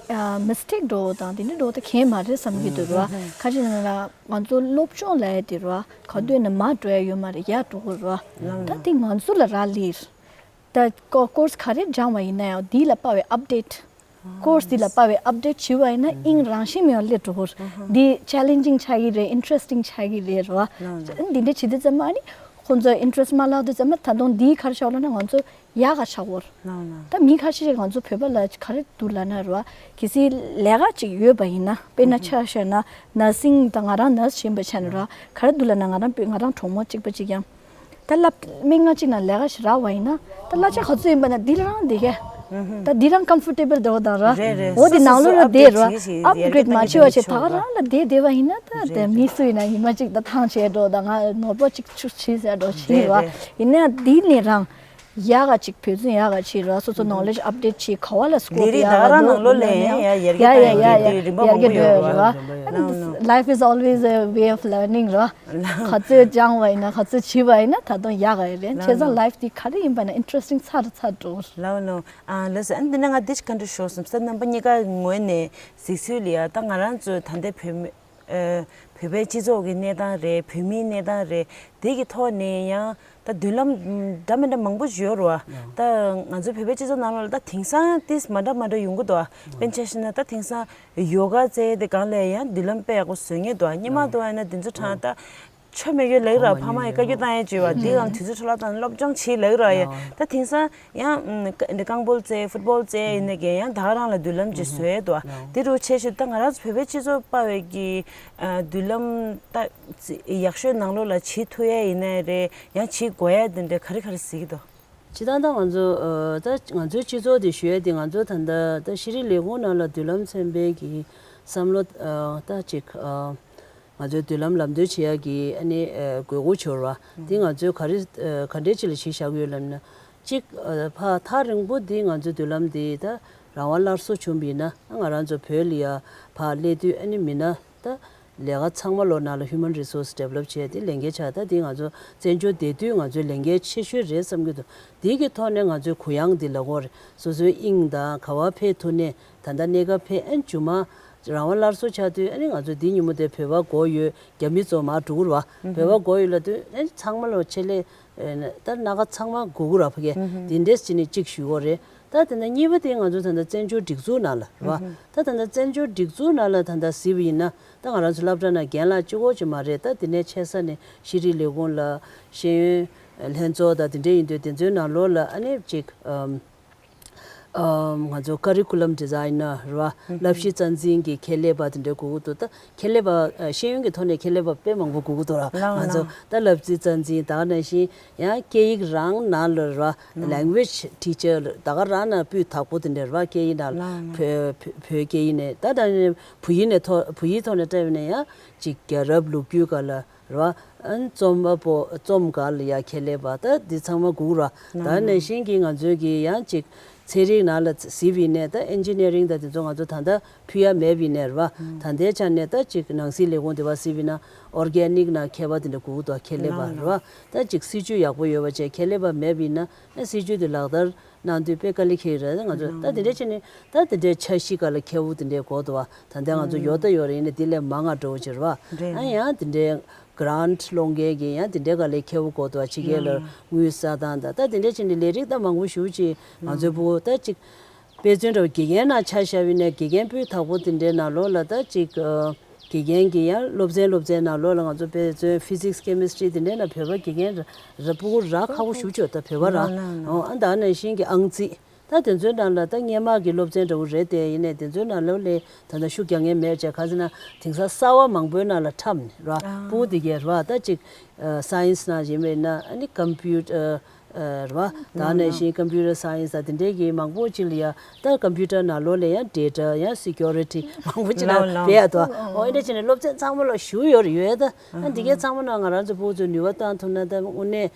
ཨ་mistake འགྲོ་དང་དེ་འདྲ་འགྲོ་ད་གང་ཡང་མ་རེད་བསམ་གྱི་འདུག་རེད་བ། ག་རེ་ཡིན་ན་ང་ཚོ་སློབ་སྦྱོང་ལབ་ཡ་དེ་རེད་བ། ག་དུས་ནས་མར་འགྲོ་ཡ་ཡོད་མ་རེད། ཡར་འགྲོ་དགོས་རེད་བ། ད་དེ་ང་ཚོ་ལ་རག་ལས་རེད། ད་ཀོ་course ག་རེ་སྦྱངས་པ་ཡིན་ན་ཡང་དེ་ལ་དཔག་པའི་update course དེ་ལ་དཔག་པའི་update བྱས་པ་ཡིན་ན་དབྱིངས་རང་བཞིན་མེད་པར་སླེབས་འགྲོ་གི་རེད། འདི་challenging ཆགས་ཀྱི་རེད། interesting ཆགས་ཀྱི་རེད་རེད་བ། འདི་འདྲ་བྱེད་དུས་ཙམ་པ་ཨ་ནི་ཁོང་ཚོ་interest མ་བརླག་དུས་ཙམ་པ་ད་དུང་འདི་ག་རེ་ཆགས་ལབ་ན་ང་ཚོ་ཡག་ག་ཆགས་ཡོད་རེད། ད་མི་ཁ་ཤས་ཤིག་ང་ཚོ་བོད་པ་ལ་ག་རེ་འདུག་ལབ་ན་རེད་བ། གལ་སྲིད་ལས་ཀ་ཅིག་ཡོད་པ་ཡིན་ན། དཔེར་ན་ཆ་བཞག་ན་nursing ད་ང་རང་nurse ཡིན་པ་ཆ་ནས་རེད་བ། ག་རེ་འདུག་ལབ་ན་ང་རང་བོད་ང་རང་གྲོགས་མོ་གཅིག་པ་གཅིག་ཡང་། ད་སློབ་མི་ང་གཅིག་ན་ལས་ཀ་ཞིག་རག་པ་ཡིན་ན། ད་གླ་ཆ་ག་ཚོད་ཡིན་པ་ན་འདི་རང་བསྡད་ཀྱི། ད་འདི་རང་comfortable འདྲ་བོ་དང་ར། རེད་རེད། འོ་དེ་ནང་ལོགས་ལ་བསྡད་ར། upgrade མ་བྱས་པ་བྱས་ད་ག་རང་ལ་བསྡད་བསྡད་པ་ཡིན་ན་ད་དེ་མི་སུ་ཡིན་ན་ཉི་མ་གཅིག་ད་ཐང་ཆད་འགྲོ་ད་ང་ནོར་བ་གཅིག་ཆུ་བྱིས་ཟེར་འགྲོ་བྱིས་ར། ཡིན་ན་འདི་ནས་རང་ཡག་ག་གཅིག་བོད་བཙོན་ཡག་ག་བྱིས་ར། སོ་སོ་knowledge update བྱིས་ག་བ་ལ་scope ཡག་ག་འདུག་ལབ་ན་ཡང་ཡ་ཡ་ཡ་ཡ་ཡར་རྒྱས་འགྲོ་ར། Life is always a way of learning ར། ག་ཚོད་སྦྱངས་པ་ཡིན་ན་ག་ཚོད་བྱིས་པ་ཡིན་ན་ད་དུང་ཡག་ག་ཡི་རེད། བྱས་ཙང་life འདི་ག་རེ་ཡིན་པ་ན་interesting ཚར་ཚར་འགྲོ། ལའོ་ནོ། ཨ་ལགས་སོ། ཨ་ནི་འདི་ན་ང་འདི་ག་འདྲ་ཤོད་བསམ་ས། རྣམ་པ་གཉིས་ཀ་ངོས་ནས་གཟིགས་ཚུལ་ལ་ཡ་ད་ང་རང་ཚོ་ད་ལྟའི་བོད་མི་ཨ་བོད་པའི་སྤྱི་ཚོགས་ཀྱི་གནས་སྟངས་རེད། བོད་མིའི་གནས་སྟངས་རེད། དེ་གི་ཐོག་ནས་ཡང་ད་མདུན་ལམ་འདྲ་མི་འདྲ་མང་པོ་ཡོད་རེད་བ། ད་ང་ཚོའི་བོད་པའི་སྤྱི་ཚོགས་ནང་ལོགས་ལ་ད་དེང་སང་ཏིས་མ་འདྲ་མ་འདྲ་ཡོང་གི་འདུག་བ། དཔེར་ན་ཆ་བཞག་ན་ད་དེང་སང་ཡོ་ག་རྩེ་དེ་སྒང་ལ་ཡང་མདུན་ལམ་དཔེ་ཡག་པོ་བཟོ་མཁན་འདུག་བ། སྔོན་མ་འདུག་བ་ཡིན་ན་དེ་ཚོ་གྲས་ད་ཆོ་མེད་ཡོད་ལབ་ར། ཕ་མ་ཡི་བཀའ་བཀྱོན་བཏང་ཡས་བྱས་བ། དེ་ཡང་དུས་ཚོད་འཕྲོ་བརླག་བཏང་སློབ་སྦྱོང་བྱེད་ལབ་ར་ཡ། ད་དེང་སང་ཡང་ཨ་འདི་རྐང་སྤོལ་རྩེ་ཕུཊ་སྦོལ་རྩེ་ཡིན་ནའི་གི་ཡང་ད་ག་རང་ལ་མདུན་ལམ་ཅིག་བཟོ་ཡས་འདུག་བ། དེ་རུ་ཆེ་ཤོས་ད་ང་རང་ཚོ་བོད་པའི་སྤྱི་ཚོགས་དཔའ་བའི་གི་ཨ་མདུན་ལམ་ད་ཡག་ཤོས་ནང་ལོགས་ལ་བྱེད་ཐུབ་ཡས་ཡིན་ནའི་རེད། ཡང་བྱེད་དགོས་ཡས་དེ་འདྲ་ག་རེ་ག་རེ་གཟིགས་ཀྱི་འདུག་སྤྱིར་བཏང་ད་ང་ཚོ་ཨ་ད་ང་ཚོའི་སྤྱི་ཚོགས་དེ་ཞུ་ཡས་དེ་ང་ཚོ་ད་ལྟ་ད་ཤེས་རིག་ལས་ཁུངས་ནང་ལ་མདུན་ལམ་ཚན་པའི་གི་བསམ་བློ་ཨ་ད་ཅིག་ཨ་ང་ཚོའི་མདུན་ལམ་ལམ་སྟོན་བྱེད་ཡ་གི་ཨ་ནི་ཨ་དགོས་མཁོ་ཆེ་བ་དེ་ང་ཚོས་ག་རེ་ཨ་ག་འདྲས་ཅིག་ལ་གཞི་བཞག་གི་ཡོད་ལབ་ན། གཅིག་ཨ་ཕར་ཐག་རིང་པོ་འདི་ང་ཚོའི་མདུན་ལམ་འདི་ད་རང་དབང་སླར་གསོ་བྱུང་བ་ཡིན་ན། ང་རང་ཚོ་བོད་ལ་ཡ་ཕར་སླེབས་དུས་ཨ་ནི་མི་སྣ་ད་ལས་ཀ་ཚང་མ་ལོ་ནང་ལ་human resource develop བྱས་དེ་ལས་འགན་ཆགས། ད་དེ་ང་ཚོ་བཙན་བྱོལ་བསྡད་དུས་ང་ཚོའི་ལས་འགན་ཆེ་ཤོས་རེད་བསམ་གྱི་འདུག་དེ་གི་ཐོག་ནས་ང་ཚོའི་གུ་ཡངས་འདི་ལ་གོ་རེད། སོ་སོའི་དབྱིངས་དང་ག་བ་ཕེབས་ཐུབ་ནས་ད་ལྟ་གནས་སྐབས་ཕེབས་ཨ་ནི་མཇུག་མ་ རང་དབང་སླར་གསོ་ཆགས་དུས་ཨ་ནི་ང་ཚོ་འདི་ཉིན་མོ་དེ་བོད་པ་དགོས་ཡོད། རྒྱ་མི་ཚོ་མར་འགྲོ་གི་རེད་བ། བོད་པ་དགོས་ཡོད་ལབ་དུས་ཨ་ནི་ཚང་མ་ལོ་ཆེད་ལས་ད་སྣ་ཁ་ཚང་མ་སྒུག་གི་རེད་བ་ཕ་གི། དེ་འདྲས་བྱས་ནས་གཅིག་ཞུ་དགོས་རེད། ད་དེ་ནས་གཉིས་པ་དེ་ང་ཚོ་ད་ལྟ་བཙན་བྱོལ་སྒྲིག་འཛུགས་ནང་ལ་རེད་བ། ད་ད་ལྟ་བཙན་བྱོལ་སྒྲིག་འཛུགས་ནང་ལ་ད་ལྟ་གཟིགས་པ་ཡིན་ན་ད་ང་རང་ཚོ་སློབ་གྲྭ་ནང་རྒན་ལགས་གཅིག་པོ་ཅིག་མ་རེད། ད་དེ་ནས་ཆེ་ས་ནས་ཤེས་རིག་ལས་ཁུངས་ལ་ཤེས་ཡོན་ལྷན་ཚོགས་དང་དེ་འདྲས་ཡིན་དུས་དེ་ཚོའི་ནང་ལོགས་ལ་ཨ་ནི་ཅིག་ཨམ། ཨམ། ང་ཚོ་ཀ་རི་ཀུ་ལམ་ཌི་ཛའི་ནར་རེད་བ། བསླབ་གཞི་རྩ་འཛིན་གྱི་ཁྱད་ལས་པ་དེ་འདྲ་དགོས་ཀྱི་འདུག་ད་ཁྱད་ལས་པ་ཨ། ཤེས་ཡོན་གྱི་ཐོག་ནས་ཁྱད་ལས་པ་དཔེ་མང་པོ་དགོས་ཀྱི་འདུག་ར། ལའང་ང་ཚོ་ལའང་ད་བསླབ་གཞི་རྩ་འཛིན་ད་ག་ནང་བཞིན་ཡང་སྐད་ཡིག་རང་ནང་ལ་རེད་བ། ལའང་language teacher ད་ག་རང་ནང་སྤུས་དག་པོ་དེ་འདྲ་རེད་བ། སྐད་ཡིག་ནང་ལའང་བོད་བོད་བོད་སྐད་ཡིག་ནས་ད་ད་བོད་ཡིག་ནས་ཐོག་བོད་ཡིག་ཐོག་ནས་བལྟས་པ་ཡིན་ན་ཡང་ཅིག་རྒྱལ་རབས་ལོ་རྒྱུས་སྒང་ལ་རེད་བ། ཨན་རྩོམ་པ་པོ་རྩོམ་སྒང་ལ་ཡ་ཁྱད་ལས་པ་ད་འདི་ཚང་མ་སྒུག་ར། ད་ནང་བཞིན་གྱི་ང་ཚོའི་གི་ཡང་ཅིག་ཚན་རིག་ནང་ལ་གཟིགས་པ་ཡིན་ནའི་ད་ཨེན་ཇི་ནི་ཡ་རིང་ད་དེ་ཚོ་ང་ཚོ་ད་ལྟ་ཕུལ་ཡ་མེད་པ་ཡིན་ནའི་རེད་བ། ད་ལྟའི་ཆ་ནས་ད་ཅིག་ནང་སྲིད་ལས་ཁུངས་དེ་བ་གཟིགས་པ་ཡིན་ན་ཨོར་གེ་ནིག་ནང་མཁས་པ་དེ་འདྲ་སྒུག་འདུག་ཁྱད་ལས་པ་རེད་བ། ད་ཅིག་སྲིད་ཇུས་ཡག་པོ་ཡོད་པ་བྱས་ཁྱད་ལས་པ་མེད་པ་ཡིན་ན་ཨ་སྲིད་ཇུས་དེ་ལག་བསྟར་གནང་དུས་དཔེ་དཀའ་ལས་ཁེལ་རེད། ང་ཚོ་ད་དེ་འདྲ་བྱས་ནས་ད་དེ་འདྲའི་འཆར་གཞི་སྒང་ལ་མཁས་པོ་དེ་འདྲའི་དགོས་འདུག་བ། ད་ལྟ་ང་ཚོ་ཡོད་ད་ཡོད་རེད། ཡིན་ནའི་དེ་ལས་མང་ང་འགྲོ་བ་ཅིག་རེད་བ། ཨ་ཡང་དེ་འདྲའི་གྷ་རན་ཊི་སློང་མཁན་གྱི་ཡང་དེ་འདྲའི་སྒང་ལ་མཁས་པོ་དགོས་འདུག་བ། ཕྱི་རྒྱལ་ལ་དངུལ་བསགས་སྟངས་དང་ད་དེ་འདྲ་བྱས་ནས་ལས་རིགས་ད་མང་པོ་ཞེ་པོ་ཅིག་ང་ཚོའི་ཕྲུ་གུ་ད་ཅིག་དཔེ་མཚོན་འདྲ་བོ་དགེ་རྒན་ནང་ཆ་བཞག་པ་ཡིན་ན་དགེ་རྒན་སྤུས་དག་པོ་དེ་འདྲའི་ནང་ལོགས་ལ་ད་ཅིག་ཨ། དགེ་རྒན་གྱི་ཡང་སློབ་ཚན་སློབ་ཚན་ནང་ལོགས་ལ་ང་ཚོ་དཔེ་མཚོན་ཕི་ཛིག་སི་ཀེ་མི་སི་ཊི་རི་དེ་འདྲའི་ནང་བོད་པ་དགེ་རྒན་ར་ར་ཕྲུ་གུ་ར་ཁག་པོ་ཞེ་པོ་ཅིག་ཡོད་ད་བོད་པ་ར། ཨོ་ཨ་ད་ནང་བཞིན་གྱི་ཨང་རྩིས་ད་དེ་ཚོའི་ནང་ལ་ད་སྔོན་མ་གི་སློབ་ཚན་འདྲ་བོ་རེད་དེ། ཡིན་ནའི་དེ་ཚོའི་ནང་ལོགས་ལ་ད་ལྟ་ཤུགས་རྒྱག་མཁན་མེད་བྱས་ག་ཟེར་ན་དེང་སང་གསར་བ་མང་པོའི་ནང་ལ་འཁྲབ་ནས་ར་ཕྲུ་གུ་དེ་གས་ར་ད་ཅིག་ཨ་སའེན་སི་ནང་ཡིན་པ་ཡིན་ན་ཨ་ནི་ཀམ་པུ་ཊར་རེད་བ། ད་ནང་བཞིན་ཀམ་པུ་ཊར་སའེན་སི་དང་དེ་འདྲའི་གི་མང་པོ་ཅིག་ལ་ཡ་ད་ཀམ་པུ་ཊར་ནང་ལོགས་ལ་ཡང་ཌེ་ཊ་ཡང་སི་ཀིའུ་རི་ཊི་མང་པོ་ཅིག་ལ་ལའང་ལའང་བེད་ཡ་དོ། ཨོ་ཨེ་འདྲ་བྱས་ནས་སློབ་ཚན་ཚང་མ་ལ་ཞུ་ཡོད་རེད་ཡོད་ད། ཨ་འདི་གའི་ཚང་མ་ནང་ང་རང་ཚོ་ཕྲུ་གུ་ཚོས་ནུས་པ་བཏང་ཐུབ་ན་ད་དངོས་གནས་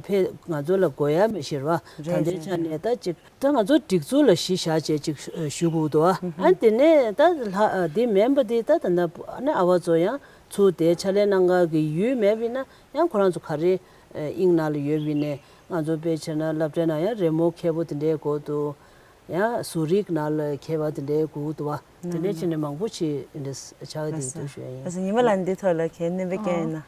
ཕེ་ང་ཚོ་ལ་དགོས་ཡ་མི་ཤེས་རེད་བ། ད་ལྟའི་ཆ་ནས་ད་ཅིག་ད་ང་ཚོ་སྒྲིག་འཛུགས་ལ་གཞི་བཞག་བྱས་ཅིག་ཞུ་དགོས་འདུག་བ། ཨ་དེ་ནས་ད་ལྷ་འདི་མིན་པ་འདི་ད་ད་ནི་ཨ་ནི་ཨ་བ་ཚོ་ཡང་ཚུར་དེ་ཕྱག་ལས་གནང་ག་གི་ཡུལ་མེད་པ་ཡིན་ན་ཡང་ཁོ་རང་ཚོ་ག་རེ། དབྱིངས་ནང་ལ་ཡོད་པ་ཡིན་ནའི་ང་ཚོ་དཔེ་བྱས་ན་སློབ་གྲྭའི་ནང་ཡང་རི་མོ་མཁས་པོ་དེ་འདྲའི་དགོས་འདུག་ཡང་བཟོ་རིག་ནང་ལ་མཁས་པ་དེ་འདྲའི་དགོས་འདུག་བ། དེ་འདྲའི་བྱས་ནས་མང་པོ་ཅིག་འདི་ཆགས་བསྡད་འདུག་ཞུ་ཡ་ཡིན། ལགས་སོ། ཉི་མ་ལགས་འདི་ཐོག་ལ་གལ་གནད་འགག་ཅིག་ཡིན་ན།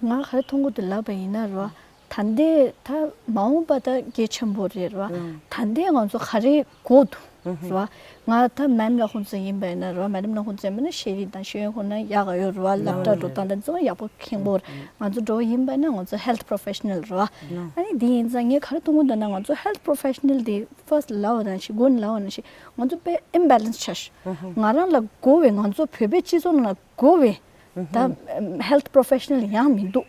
ང་ག་རེ་མཐོང་གི་འདུག་ལབ་པ་ཡིན་ན་རོ། ད་ལྟའི་ད་མ་འོངས་པ་ད་གལ་ཆེན་པོ་རེད་རོ། ད་ལྟའི་ང་ཚོ་ག་རེ་དགོས་འདུག་རེད་བ། ང་ད་མེམ་ལགས་ཁོང་ཚོ་ཡིན་པ་ཡིན་ན་རེད་བ། མེ་ཌམ་ལགས་ཁོང་ཚོ་ཡིན་པ་ན་ཤེས་རིག་དང་ཤེས་ཡོན་ཁོ་ན་ཡག་ག་ཡོད་རེད་བ། སློབ་གྲྭ་འགྲོ་སྟངས་དང་ཚང་མ་ཡག་པོ་མཁྱེན་པོ་རེད། ང་ཚོ་འགྲོ་བ་ཡིན་པ་ན་ང་ཚོ་ཧེལ་ཐི་པོ་རོ་ཕེ་ཤ་ནལ་རེད་བ། ཨ་ནི་དེ་ཡིན་ཙང་ངས་ག་རེ་མཐོང་གི་འདུག་ན་ང་ཚོ་ཧེལ་ཐི་པོ་རོ་ཕེ་ཤ་ནལ་དེ་ཕར་སི་ཊི་ལབ་པ་ནང་བཞིན་མགོ་ནས་ལབ་པ་ནང་བཞིན་ང་ཚོ་དཔེ་ཨིམ་བེ་ལན་སི་ཆགས་ཤག་ང་རང་ལ་དགོས་པའི་ང་ཚོ་བོད་པའི་སྤྱི་ཚོགས་ནང་ལ་དགོས་པའི་ད་ཧེལ་ཐི་པོ་རོ་ཕེ་ཤ་ནལ་ཡང་མི་འདུག་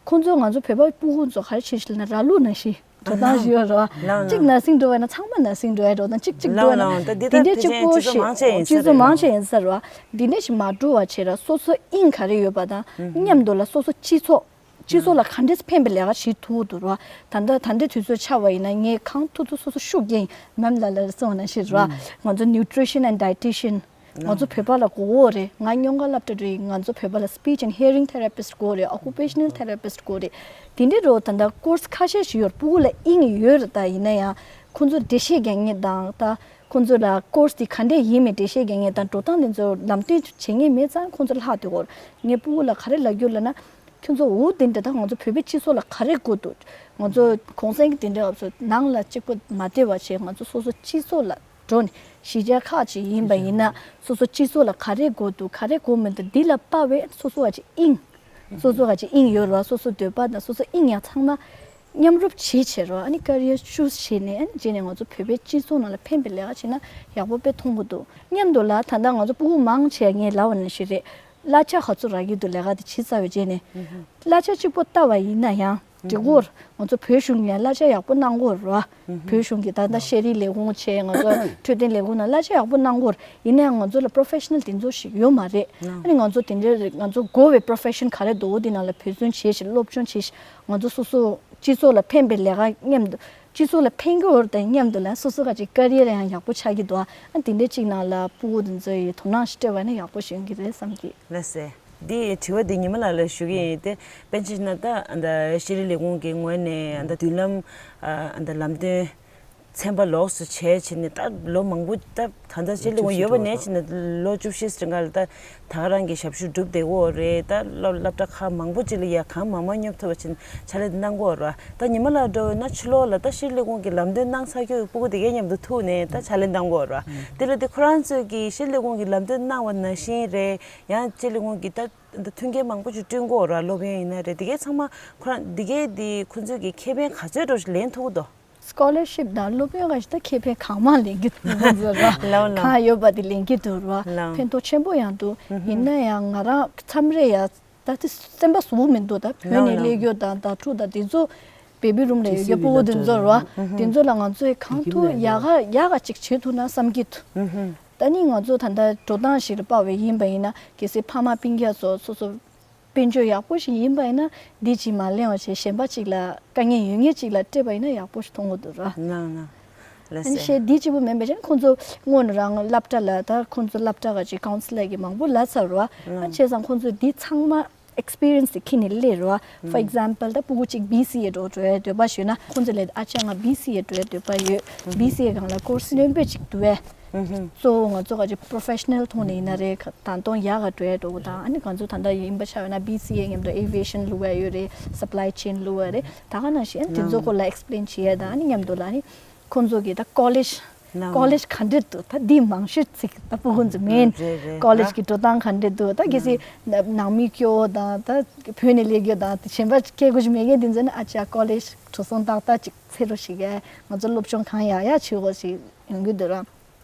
ཁོང་ཚོ་ང་ཚོ་བོད་པ་སྤུ་གུ་ཚོ་ག་རེ་བྱེད་ཤག་ལབ་ན་ར་ལུག་ནང་བཞིན། འགྲོ་སྟངས་ཤིག་ཡོད་རེད་བ། ལགས་གཅིག་ནར་སིང་འགྲོ་བ་ན་ཚང་མ་ནར་སིང་འགྲོ་ཡ་འགྲོ་སྟངས་གཅིག་གཅིག་འགྲོ་བ་ན། ལགས་ལགས། ད་འདི་དེ་འདྲའི་གཅིག་པོ་ཞིག་སྤྱི་ཚོགས་མང་ཆེ་ཡིན་ས་རེད་བ། འདི་འདྲ་ཞིག་མ་འགྲོ་བ་བྱས་ར་སོ་སོ་དབྱིངས་ག་རེ་ཡོད་པ་དང་མཉམ་དུ་ལ་སོ་སོ་སྤྱི་ཚོགས་སྤྱི་ཚོགས་ལ་ག་འདྲས་ཕན་པའི་ལས་ཀ་བྱེད་ཐུབ་འདུག་ར། ད་ལྟ་ད་ལྟའི་དུས་ཚོད་ཆགས་པ་ཡིན་ན་ངས་གང་ཐུབ་ཐུབ་སོ་སོ་ཤུགས་རྒྱག་ཡིན། མེམ་ལགས་ལ་གསུངས་པ་ནང་བཞིན་ར། ང་ཚོ་ནིའུ་ཊི་རི་ཤན་ཨེན་ཌི་ཌའི་ཊི་ཤན། ང་ཚོ་བོད་པ་ལ་དགོས་ཀྱི་ཡོད་རེད། ང་སྨྱོན་ཁང་སློབ་གྲྭ་འགྲོ་ཡིན། ང་ཚོ་བོད་པ་ལ་སི་པིཆ་ཨེན་ཌི་ཧི་ཡ་རིང་ཐེ་ར་པི་སི་ཊི་དགོས་རེད། ཨོ་ཀུ་པེ་ཤ་ནལ་ཐེ་ར་པི་སི་ཊི་དགོས་རེད། དེ་འདྲའི་རོ་ད་ལྟ་ཀོར་སི་ཁ་ཤས་ཤིག་ཡོད་རེད། སྤུ་གུ་ལ་དབྱིངས་ཡོད་རེད། ད་ཡིན་ན་ཡང་ཁོང་ཚོ་འགྲེལ་བཤད་རྒྱག་མཁན་དང་ད་ཁོང་ཚོ་ལ་ཀོར་སི་དེ་ག་འདྲས་ཡིན་མིན་འགྲེལ་བཤད་རྒྱག་མཁན་དང་འགྲོ་སྟངས་དེ་ཚོ་ལམ་སྟོན་བྱེད་མཁན་མེད་ཙང་ཁོང་ཚོ་ལྷག་བསྡད་ཡོད་རེད། ངས་སྤུ་གུ་ལ་ག་རེ་ལབ་རྒྱུ་ལབ་ན། ཁྱོད་ཚོ་འོ་དེ་འདྲ་ད་ང་ཚོ་བོད་པའི་སྤྱི་ཚོགས་ལ་ག་རེ་དགོས་འདུག་ང་ཚོ་གུང་སེང་གི་དེ་འདྲ་སྐབས་སུ་ནང་ལ་གཅིག་པོ་མ་བསྡད་པ་བྱས་ང་ཚོ་སོ་སོ་སྤྱི་ཚོགས་ལ་འགྲོ་ནས་གཞིས་ཆགས་ཁག་ཅིག་ཡིན་པ་ཡིན་ན་སོ་སོ་སྤྱི་ཚོགས་ལ་ག་རེ་དགོས་འདུག་ག་རེ་དགོས་མི་འདུག་འདི་ལ་དཔག་པའི་སོ་སོ་བ་ཅིག་དབྱིངས་སོ་སོ་བ་ཅིག་དབྱིངས་ཡོད་རེད་བ། སོ་སོ་འདོད་པ་དང་སོ་སོ་དབྱིངས་ཡང་ཚང་མ་མཉམ་རུབ་བྱེད་བྱེད་རེད་བ། ཨ་ནི་ཀེ་རི་ཡར་ཅུ་སི་བྱས་ནས་ཨ་ནི་རྗེས་ནས་ང་ཚོ་བོད་པའི་སྤྱི་ཚོགས་ནང་ལ་ཕན་པའི་ལས་ཀ་བྱས་ན་ཡག་པོ་དཔེ་མཐོང་གི་འདུག་མཉམ་དུ་ལ་ད་ལྟ་ང་ཚོ་སྤུ་གུ་མང་ཆེ་ངས་ལབ་པ་ནང་བཞིན་རེད། གླ་ཆ་ག་ཚོད་རག་གི་འདུག་ལས་ཀ་དེ་བྱེད་ཚར་བའི་རྗེས་ནས། གླ་ཆ་གཅིག་པོ་བལྟ་བ་ཡིན་ན་ཡང་འགྲིག་གི་རེད། ང་ཚོ་བོད་གཞུང་ཡང་གླ་ཆ་ཡག་པོ་གནང་གི་རེད་བ། བོད་གཞུང་གི་ད་ལྟ་ཤེས་རིག་ལས་ཁུངས་བྱས་ང་ཚོ་འཕྲོད་བསྟེན་ལས་ཁུངས་ནང་གླ་ཆ་ཡག་པོ་གནང་གི་རེད། ཡིན་ན་ཡང་ང་ཚོ་ལ་པོ་རོ་ཕེ་ཤ་ནལ་དེ་ཚོ་ཞིག་ཡོད་མ་རེད། ཨ་ནི་ང་ཚོ་དེ་འདྲའི་ང་ཚོ་དགོས་པའི་པོ་རོ་ཕེ་ཤན་ག་རེ་འདུག་འོ་དེ་ནང་ལ་འབད་བརྩོན་བྱས་ཤིག་སློབ་སྦྱོང་བྱས་ཤིག་ང་ཚོ་སོ་སོ་སྤྱི་ཚོགས་ལ་ཕན་པའི་ལས་ཀ་མཉམ་དུ། སྤྱི་ཚོགས་ལ་ཕན་གྱི་ཡོད་དང་མཉམ་དུ་ལ་སོ་སོ་ག་ཅིག་ཀེ་རི་ཡར་ཡང་ཡག་པོ་ཆགས་ཀྱི་འདུག་ཨ་དེ་འདྲའི་གཅིག་ནང་ལ་སྤུ་གུ་དེ་ཚོ་ཡི་དོ་སྣང་ཞིག་སྤྲད་པ་ན་ཡག་པོ་ཞིག་ཡོང་གི་རེད་བསམ་གྱི། ལགས་སེ། འདི་དྲི་བ་འདི་ཉི་མ་ལགས་ལ་ཞུ་གི་ཡིན་ཏེ། དཔེར་ན་ད་ཨ་ད་ཤེས་རིག་ལས་ཁུངས་ཀྱི་ངོས་ནས་ཨ་ད་མདུན་ལམ་ཨ་ད་ལམ་སྟོན་ ཚན་པ་ལོགས་སུ་བྱས་བྱས་ནས་ད་ལོ་མང་པོ་ད་ད་ལྟ་ཕྱི་ལུས་ཁུངས་ཡོད་པ་ནས་བྱས་ནས་ལོ་བཅུ་བཞི་ཙམ་ག་ལ་ད་ད་ག་རང་གི་ཞབས་ཞུ་སྒྲུབ་བསྡད་ཡོད་རེད། ད་སློབ་སློབ་གྲྭ་ཁག་མང་པོ་ཅིག་ལ་ཡ་གང་མང་མང་སྙོབ་ཐུབ་པ་བྱས་ནས་ཕྱག་ལས་འདི་གནང་གི་ཡོད་རེད། ད་ཉི་མ་ལགས་འདྲ་བོ་ན་ཕྱི་ལོགས་ལ་ད་ཕྱི་ལུས་ཁུངས་ཀྱི་ལམ་སྟོན་གནང་ཚར་རྒྱུ་ཡོད་སྤུ་གུ་དེ་གའི་མཉམ་དུ་ཐུག་ནས་ད་ཕྱག་ལས་གནང་གི་ཡོད་རེད། དེ་ལ་དེ་ཁོ་རང་ཚོས་ཀྱི་ཕྱི་ལུས་ཁུངས་ཀྱི་ལམ་སྟོན་གནང་བ་ནང་བཞིན་རེད། ཡང་ཕྱི་ལུས་ཁུངས་ཀྱི་ད་ད་མཐུན་རྐྱེན་མང་པོ་ཞིག་བསྐྲུན་གྱི་ཡོད་རེད། སློབ་ཡོན་ཡིན་ན་རེད། དེ་གའི་ཚང་མ་ཁོ་རང་དེ་གའི་དེ་ཁོ་ཚོས་ཀྱི་ཁེ་ཕན་ག་ཚོད་འདྲ་བོ་ཞིག་ལེན་ཐུབ་ཀྱི་འདུག Scholarship་དང་སློབ་ཡོན་ག་ཞིག་ད་ཁེ་ཕན་གང་མང་ལེན་གྱི་འདུག་ཟེར་བ། ལའོ་ལའོ། གང་ཡོད་པ་དེ་ལེན་གྱི་འདུག་བ། ལའོ། ཕན་ཐོགས་ཆེན་པོ་ཡང་འདུག་ཡིན་ན་ཡང་ང་རང་མཚམས་རེ་ཡ་ད་དེ་སེམས་པ་ཟུག་མི་འདུག་ད་བོད་ནས་ལའོ་ལའོ། སླེབས་ཡོད་དང་ད་ཕྲུག་དང་དེ་ཚོ་བེ་བི་རུམ་ལ་ཡོད་རྒྱུ་སྤུ་གུ་དེ་ཚོ་ར་བ། དེ་ཚོ་ལ་ང་ཚོས་གང་ཐུབ་ཡག་ག་ཡག་ག་ཅིག་བྱེད་ཐུབ་ན་བསམ་གྱི་འདུག་ད་ནི་ང་ཚོ་ད་ལྟ་འགྲོ་སྟངས་ཤིག་ལ་དཔག་པའི་ཡིན་པ་ཡིན་ན་གལ་སྲིད་ཕ་མ་སྤུན་ཀྱག་ཚོ་སོ་སོ་དཔལ་འབྱོར་ཡག་པོ་ཞིག་ཡིན་པ་ཡིན་ན་འདི་ཅིག་མ་ལེན་པ་བྱས་གཞན་པ་ཅིག་ལ་དཀའ་ངལ་ཡོད་མཁན་ཅིག་ལ་སྤྲད་པ་ཡིན་ན་ཡག་པོ་ཞིག་མཐོང་གི་འདུག་ར། ནང་ནང་། ལགས་སེ། ཨ་ནི་བྱས་འདི་གཅིག་པུ་མིན་པ་བཞིན་ཁོང་ཚོ་སྔོན་ནས་རང་སློབ་གྲྭ་ལ་ད་ཁོང་ཚོ་སློབ་གྲྭ་ག་ཅིག་ཀའུན་སི་ལར་གྱི་མང་པོ་ལབ་ཚར་ར་བ། ཨ་ནི་བྱས་ཙང་ཁོང་ཚོས་འདི་ཚང་མ་ཨེག་སི་པི་རི་ཡན་སི་དེ་ཁྱེར་ནས་སླེབས་ར་བ། For example་ད་སྤུ་གུ་གཅིག་བི་སི་ཨེ་འགྲོ་འགྲོ་ཡ་འདོད་པ་ཞུས་ན་ཁོང་ཚོ་ལས་ཨ་ཅག་ང་བི་སི་ཨེ་འགྲོ་ཡ་འདོད་པ་ཡོད། བི་སི་ཨེ་སྒང་ལ་ཀོར་སི་སྣོན་པོ་ཅིག་འདུག་བས། གཙོ་བོ་ང་ཚོ་ག་ཅིག་པོ་རོ་ཕེ་ཤི་ནལ་ཐོག་ནས་ཡིན་ན་རེད། ད་དུང་ཡག་ག་འགྲོ་ཡ་འགྲོ་གི་དང་ཨ་ནི་ང་ཚོ་ད་ལྟ་ཡིན་པ་ཆ་བས་ན་བི་སི་ཨེ་མཉམ་དུ་ཨེ་བི་ཨེ་ཤན་བླུག་ཡ་ཡོད་རེད། སབ་ལའི་ཆེན་བླུག་ཡ་རེད། ད་ག་ནང་བཞིན་དེ་ཚོ་སྐོར་ལ་ཨེག་སི་པི་ལེན་བྱེད་ཡ་དང་ཨ་ནི་མཉམ་དུ་ལ་ཨ་ནི་ཁོང་ཚོ་གི་ད་ཀོ་ལེཇ་ཀོ་ལེཇ་ག་འདྲ་འདུག་ད་འདི་མང་ཤོས་ཚིག་ད་སྤུ་གུ་ཚོ་མིན། རེད་རེད། ཀོ་ལེཇ་གི་འགྲོ་སྟངས་ག་འདྲ་འདུག་ད་གལ་སྲིད་ནང་མི་སྐྱོ་བོ་དང་ད་བོད་ནས་སླེབས་རྒྱུ་དང་དེ་གཞན་པ་སྐད་དགོས་ཞིག་མེད་མཁན་དེ་ཚོ་ནི་ཨ་ཅག་ཀོ་ལེཇ་འགྲོ་སོང་ཏག་ཏག་ཅིག་འཚོལ་རོགས་ཞིག་ཨེ། ང་ཚོ་སློབ་སྦྱོང་གང་ཡག་ཡག་བྱེད་དགོས་ཞིག་ཡོང་གི་འདུག་ར།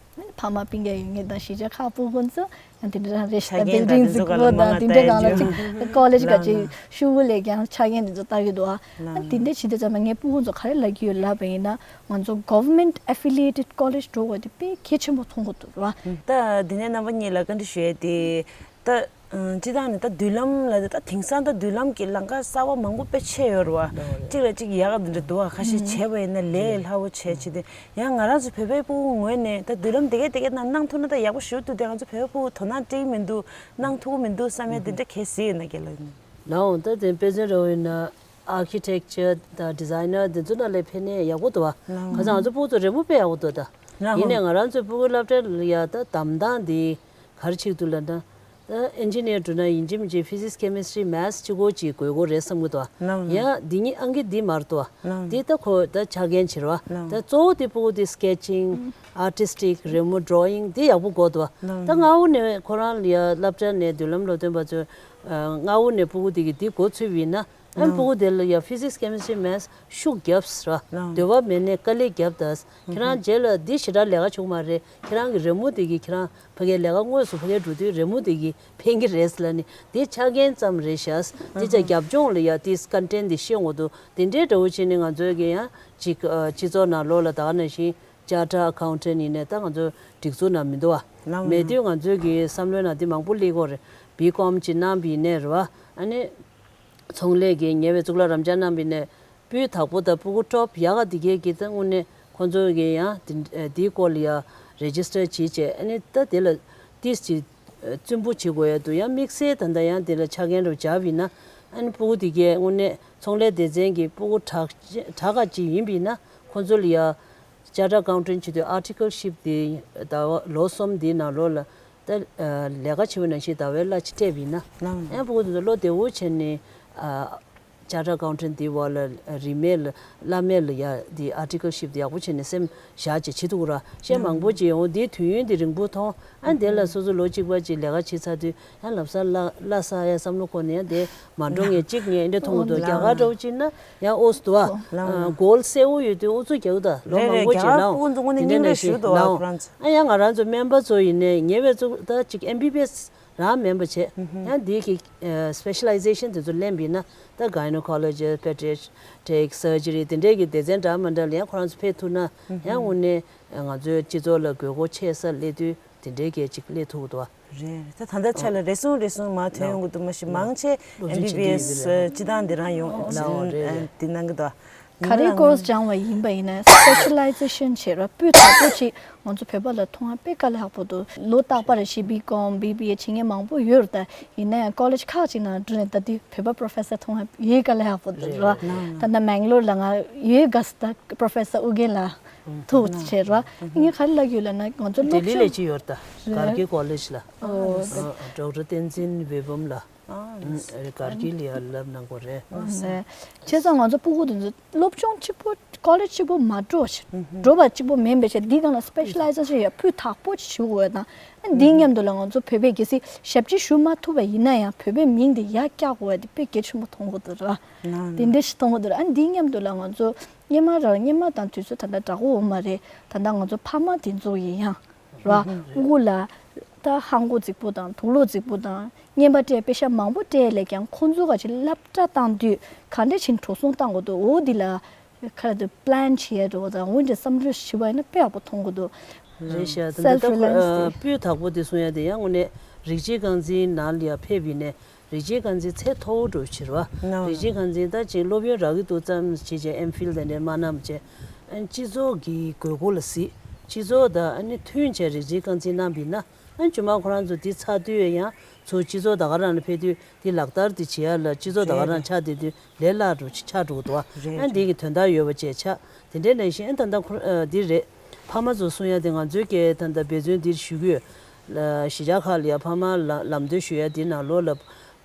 ཕ་མ་སྤུན་ཀྱག་ཡོད་མཁན་དང་གཞིས་ཆགས་ཁག་སྤུ་གུ་ཚོ་ཡང་དེ་འདྲ་རང་རེད་ཤག་ཆ་རྐྱེན་དང་དེ་ཚོ་ག་ལ་མང་ང་ལྟ་ཡ་ཅིག་ཀོ་ལེཇ་ག་ཅིག་ཤུ་བུ་ལས་ཀྱང་ཆ་རྐྱེན་དེ་ཚོ་ལྟ་གི་འདུག་ཨ། ཨ་དེ་འདྲ་བྱེད་དུས་ཙམ་པ་ངས་སྤུ་གུ་ཚོ་ག་རེ་ལབ་ཀྱི་ཡོད་ལབ་པ་ཡིན་ན་ང་ཚོ་government affiliated college་འགྲོ་དགོས་དེ་དཔེ་གལ་ཆེན་པོ་མཐོང་གི་འདུག་ར། ད་འདི་ནས་རྣམ་པ་གཉིས་ལ་བཀའ་འདྲི་ཞུ་ཡས་དེ་ད། སྤྱི་བཏང་ནས་ད་མདུན་ལམ་ལ་ད་དེང་སང་ད་མདུན་ལམ་གྱི་ལམ་ཁ་གསར་པ་མང་པོ་དཔེ་ཆེ་ཡོད་རེད་བ། གཅིག་ལ་གཅིག་ཡག་ག་འདི་འདྲ་འདུག་བ། ཁ་ཤས་བྱས་པ་ཡིན་ན་ལས་སླ་བོ་བྱས་བྱས་ཏེ་ཡང་ང་རང་ཚོ་བོད་པའི་སྤུ་གུ་ངོས་ནས་ད་མདུན་ལམ་དེ་གས་དེ་གས་ནང་གནང་ཐུབ་ན་ད་ཡག་པོ་ཞེ་པོ་འདུག་དེ་ང་ཚོ་བོད་པའི་སྤུ་གུ་དོ་སྣང་སྤྲད་ཀྱི་མི་འདུག་གནང་ཐུབ་ཀྱི་མི་འདུག་བསམ་ཡས་དེ་འདྲ་གལ་སྲིད་ཡོད་ན་རྒན་ལགས་ཡིན། ལའོ་ད་དེ་དཔེ་མཚོན་འདྲ་བོ་ཡིན་ན་architecture་དང་designer་དེ་ཚོ་ནང་ལས་ཕན་ནས་ཡག་པོ་འདུག་བ། ཁ་སང་ང་ཚོ་སྤུ་གུ་ཚོ་རི་མོ་དཔེ་ཡག་པོ་འདུག་ད། ཡིན་ནས་ང་རང་ཚོའི་སྤུ་གུ་སློབ་གྲྭ་ལ་ཡ་ད་གདམ་སྟངས་དེ་ག་རེ་ཆགས་འདུག་ལབ་ན། ད་ཨེན་ཇི་ནི་ཡར་འགྲོ་ན་ཡིན་གཅིག་མིན་གཅིག་ཕི་ཟིག་སི་ཁེ་མི་སི་ཊི་རི་མེ་ཐི་གཅིག་པོ་གཅིག་དགོས་ཀྱི་རེད་བསམ་གྱི་འདུག་བ། ཡང་འདི་གཉིས་ཨང་ཀི་འདི་མ་རེད་འདུག་བ། འདི་ད་ཁོ་ད་ཆ་རྐྱེན་བྱེད་རེད་བ། ད་གཙོ་བོ་དེ་སྤུ་གུ་དེ་སི་ཀེ་ཆིང་། ཨར་ཊིས་ཊིག་རི་མོ་ཌོ་རོ་ཡིང་འདི་ཡག་པོ་དགོས་འདུག་བ། ད་སྔ་བོ་ནས་ཁོ་རང་ལ་ཡ་སློབ་གྲྭ་ནས་མདུན་ལམ་སློབ་སྟོན་པ་ཚོས་སྔ་བོ་ནས་སྤུ་གུ་དེ་གི་འདི་འགོ་ཚུགས་པ་ཡིན་ན། ཨ་ནི་སྤུ་གུ་དེ་ལ་ཡ་ཕི་ཟིག་སི་ཁེ་མི་སི་ཊི་རི་མེ་ཐི་ཤུགས་རྒྱབ་ཟེར་བ། འདོད་པ་མེད་ནས་དཀའ་ལས་རྒྱབ་ད། ཁྱེད་རང་རྗེས་ལ་འདི་ཞེ་དྲག་ལས་ཀ་བྱུང་མ་རེད། ཁྱེད་རང་གི་རི་མོ་དེ་གིས་ཁྱེད་རང་ཕ་གིའི་ལས་ཀ་དངོས་སུ་ཕ་གིར་འགྲོ་དུས་རི་མོ་དེ་གིས་ཕན་གྱི་རེད་ཟེར་ལབ་ནས་འདི་ཆ་རྐྱེན་ཙམ་རེད་ཤག་འདི་ཅག་རྒྱབ་ལྗོངས་ལ་ཡ་དེ་ཀོན་ཊེན་དེ་ཤེས་དགོས་འདུག་དེ་འདྲའི་འདྲ་བོ་བྱས་ནས་ང་ཚོའི་གི་ཡང་ཅིག་སྤྱི་ཚོགས་ནང་ལོགས་ལ་ད་ག་ནང་བཞིན་ཅར་ཊར་ཨ་ཁའུན་ཊེན་ཡིན་ནས་ད་ང་ཚོ་སྒྲིག་འཛུགས་ནང་མི་འདུག་བ། མེད་དུས་ང་ཚོའི་གི་བསམ་བློའི་ནང་འདི་མང་པོ་སླེབས་ཀྱི་ཡོད་རེད། བི་ཀོམ་ཅིག་གནང་བ་ཡིན་ནའི་རེད་བ། ཨ་ནི། ཚོང་ལས་ཀྱི་ཉེ་བའི་གཙུག་ལག་རབ་འབྱམས་རྣམ་པ་ནས་སྤུས་དག་པོ་དང་སྤུ་གུ་ཊོབ་ཡག་ག་དེ་གས་ཀྱི་ད་དངོས་གནས་ཁོང་ཚོ་གི་ཡང་དེ་དེའི་སྐོར་ལ་ཡང་རེ་ཇི་སི་ཊར་བྱེད་བྱས་ཨ་ནི་ད་དེ་ལ་ཏིས་ཀྱི་བཙུན་པོ་བྱེད་དགོས་ཡ་འདུག་ཡང་དམིགས་བསལ་ད་ལྟ་ཡང་དེ་ལ་ཆ་རྐྱེན་རུ་སྦྱར་བ་ཡིན་ན་ཨ་ནི་སྤུ་གུ་དེ་གས་དངོས་གནས་ཚོང་ལས་སྡེ་ཚན་གྱི་སྤུ་གུ་དྲག་དྲག་ག་ཅིག་ཡིན་པ་ཡིན་ན་ཁོང་ཚོ་ལ་ཡང་ཅར་ཊར་ཨ་ཁའུན་ཊེན་ཊི་བྱེད་དུས་ཨར་ཊི་ཀལ་ཤིབ་དེ་ད་ལོ་གསུམ་དེའི་ནང་ལོགས་ལ། ད་ལས་ཀ་བྱེད་པ་ནང་བཞིན་ཟླ་བའི་གླ་ཅིག་སྤྲད་པ་ཡིན་ན། ཡང་སྤུ་གུ་དེ་ཚོ་བློ་བདེ་བོ་བྱས་ནས་ཅར་ཊར་ཨ་ཁའུན་ཊེན་ཊི་དེའི་འོག་ལ་རིན་མེད་ལ་གླ་མེད་ལ་ཡ་དེ་ཨར་ཊི་ཀལ་ཤིབ་དེ་ཡག་པོ་བྱས་ནས་སེམས་བཞག་བྱས་བྱེད་ཐུབ་ཀྱི་ར། གཞན་མང་པོ་ཅིག་ཡོང་དེའི་དུས་ཡུན་དེ་རིང་པོ་མཐོང་། ཨ་དེ་ལ་སོ་སོ་ལོ་གཅིག་པ་ཅིག་ལས་ཀ་བྱེད་ཚར་དུས་ཡང་ལམ་སང་གླ་གླ་ཟ་ཡ་བསམ་བློ་འཁོར་ནས་ཡང་དེ་མ་འགྲོ་ངས་གཅིག་ངས་འདི་མཐོང་གི་འདུག་རྒྱ་གར་འདྲ་བོ་ཅིག་ན་ཡང་ཨོ་སི་འདུག་ཨ། གོལ་སེར་པོ་ཡོད་དུས་ཨུ་ཚུགས་རྒྱག་གི་ད་ལོ་རེད་མང་པོ་རེད། རྒྱ་ཅིག་གར་ལའོ། སྤུ་གུ་ཚོ་དངོས་གནས་དེ་འདྲ་སྙིང་རེ་ཞུ་ཞིག་འདུག་ཨ། ལའོ་ཁོ་རང་ཚོ། ཨ་ཡང་ང་རང་ཚོ་སྨན་པ་ཚོ་ཡིན་ནའི་ཉེ་བའི་ཚོ་ད་ཅིག་ཨེམ་བི་བི་ཨེ་སི་རང་མིན་པ་བྱས། ཡང་འདི་གི་སི་པེ་ཤ་ལའི་ཟེ་ཤན་དེ་ཚོ་ལེན་པ་ཡིན་ན་ད་གའི་ནོ་ཀོ་ལོ་ཇི་སི་ཊི་པེ་ཌི་ཡ་ཊི་རིག་སར་ཇི་རི་དེ་འདྲའི་གི་སྡེ་ཚན་འདྲ་མི་འདྲ་ལ་ཡང་ཁོ་རང་ཚོ་ཕེབས་ཐུབ་ན་ཡང་དངོས་གནས་ང་ཚོའི་སྤྱི་ཚོགས་ལ་དགོས་མཁོ་ཆེ་ས་སླེབས་དུས་དེ་འདྲའི་གི་ཅིག་སླེབས་ཐུབ་ཀྱི་འདུག་ཨ། རེད། ད་ད་ལྟ་ཆ་ལ་རེ་ཟུང་རེ་ཟུང་མར་ཐོན་ཡོང་གི་འདུག་མ་གཞི་མང་ཆེ་ཨེམ་བི་བི་ཨེ་སི་སྤྱི་བཏང་འདི་རང་ཡོང་འདི་གནང་གི་འདུག་ག་རེ་ཀོར་སི་སྦྱང་བ་ཡིན་པ་ཡིན་ན་སི་པེ་ཤ་ལའི་ཟེ་ཤན་བྱེད་རོགས། སྤུས་དག་པོ་ཅིག་ང་ཚོ་བོད་པ་ལ་མཐོང་བ་དཔེ་དཀའ་ལས་ཁག་པོ་འདུག་ལོ་རྟག་པར་བྱེད་པའི་ཀོམ་བི་བི་ཨེ་བྱེད་མཁན་མང་པོ་ཡོད་རེད། ད་ཡིན་ན་ཡང་ཀོ་ལེཇ་ཁག་ཅིག་ནང་འགྲོ་ནས་ད་དེ་བོད་པ་པོ་རོ་ཕེ་སར་མཐོང་བ་ཡོད་དཀའ་ལས་ཁག་པོ་འདུག་རེད། ད་ད་མེང་ལོར་ལ་ང་ཡོད་དགའ་སི་ད་པོ་རོ་ཕེ་སར་ཨུ་རྒྱན་ལགས་ཐུག་བྱེད་རོགས། ངས་ག་རེ་ལབ་ཡོད་ལབ་ན་ང་ཚོ་ལྡི་ལི་ལ་ཅིག་ཡོད་རེད། ད་གར་གྱི་ཀོ་ལེཇ་ལ་ཨོ་ཌོག་ཊར་བསྟན་འཛིན་བི་བུམ་ལགས། ཨ་ཨ་གར་གྱི་ལ་ཡ་ལབ་གནང་གོ་རེད། ཨ་ནས་བྱས་ཙང་ང་ཚོ་སྤུ་གུ་དེ་ཚོ་སློབ་སྦྱོང་གཅིག་པོ་ཀོ་ལེཇ་གཅིག་པོ་མ་འགྲོ་ཞིག་འགྲོ་བ་གཅིག་པོ་མིན་པའི་ཆེད་འདི་སྒང་ལ་སི་པེ་ཤ་ལའི་ཟེ་ཤན་ཡ་སྤུས་དག་པོ་ཞིག་ཞུ་དགོས་དང་། ཨ་འདིའི་མཉམ་དུ་ལ་ང་ཚོ་བོད་པའི་གལ་སྲིད་ཞབས་ཕྱི་ཞུ་མ་ཐུབ་པ་ཡིན་ན་ཡང་བོད་པའི་མིང་དེ་ཡར་བཀྱག་དགོས་དེ་དཔེ་གལ་ཆེན་པོ་མཐོང་གི་འདུག་ར། དེ་འདྲ་ཞིག་མཐོང་གི་འདུག་ར། ཨ་འདིའི་མཉམ་དུ་ལ་ང་ཚོ་སྔོན་མ་ར་སྔོན་མ་དང་དུས་ཚོད་ད་ལྟ་འདྲ་པོ་ཡོད་མ་རེད། ད་ལྟ་ང་ཚོ་ཕ་མ་དེ་ཚོ་ཡིན་ཡང་། ར། ཨུ་གུ་ལ་ད་ཧང་གོ་རྫིག་པོ་དང་དུག་ལོག་རྫིག་པོ་དང་རྔན་པ་སྤྲད་པེ་ཤ་མང་པོ་སྤྲད་ལས་ཀྱང་ཁོང་ཚོ་ག་ཅིག་སློབ་གྲྭ་བཏང་དུས་ག་འདྲ་ཕྱིན་འགྲོ་སོང་བཏང་དགོས་འདུག་འོ་འདི་ལ་ཁ་དུ་པི་ལན་བྱེད་ཡ་འགྲོ་དང་འོ་འདྲ་བསམ་བློ་ཞིག་བྱེད་པ་ཡིན་ན་དཔེ་ཡག་པོ་མཐོང་གི་འདུག་རེད་ཤག་ད་སེལ་ལྟ་ཧྥི་རི་ལན་སི་དེ། སྤུས་དག་པོ་དེ་གསུང་ཡ་དེ་ཡང་དངོས་གནས་རིགས་གཅིག་རྐང་འཛིན་ནང་ལ་ཡ་ཕེབས་ཡིན་ནས། རིགས་གཅིག་རྐང་འཛིན་ཚད་མཐོ་བོ་འགྲོ་ཕྱིར་བ། ནོ། རིགས་གཅིག་རྐང་འཛིན་ད་ཅིག་སློབ་ཡོན་རག་གི་འདུག་ཙམ་བྱས་བྱས་ཨེམ་ཕིལ་དེ་འདྲའི་མ་གནང་བྱས། ཨ་ནི་སྤྱི་ཚོགས་ཀྱི་དགོས་མཁོ་ལ་གཟིགས། སྤྱི་ཚོགས་དང་ཨ་ནི་མཐུན་བྱས་རིགས་གཅིག་རྐང་འཛིན་གནང་བ་ཡིན་ན། ཨ་ནི་རྗེས་མ་ཁོ་རང་ཚོ་འདི་ཚར་དུས་ཡང་ཚུར་སྤྱི་ཚོགས་ད་ག་རང་ལ་ཕེབས་དུས་འདི་ལག་བསྟར་འདི་བྱེད་ཡ་ལ་སྤྱི་ཚོགས་ད་ག་རང་ཆགས་བསྡད་དུས་ལས་སླ་རུ་ཆགས་འགྲོ་གི་འདུག་བ། རེད། ཨ་ནི་འདི་གི་དོན་དག་ཡོད་པ་བྱས་ཆགས། དེ་འདྲའི་ནང་བཞིན་ཨ་ནི་ད་ལྟ་ཁོ་ཨ་འདི་རེད། ཕ་མ་ཚོ་གསུང་ཡ་དེ་ང་ཚོའི་སྐད་ད་ལྟ་འབད་བརྩོན་འདིར་ཞུ་གི་ཡོད། ལ་གཞིས་ཆགས་ཁག་ལ་ཡ་ཕ་མ་ལ་ལམ་སྟོན་ཞུ་ཡ་དེ་ནང་ལོགས་ལ་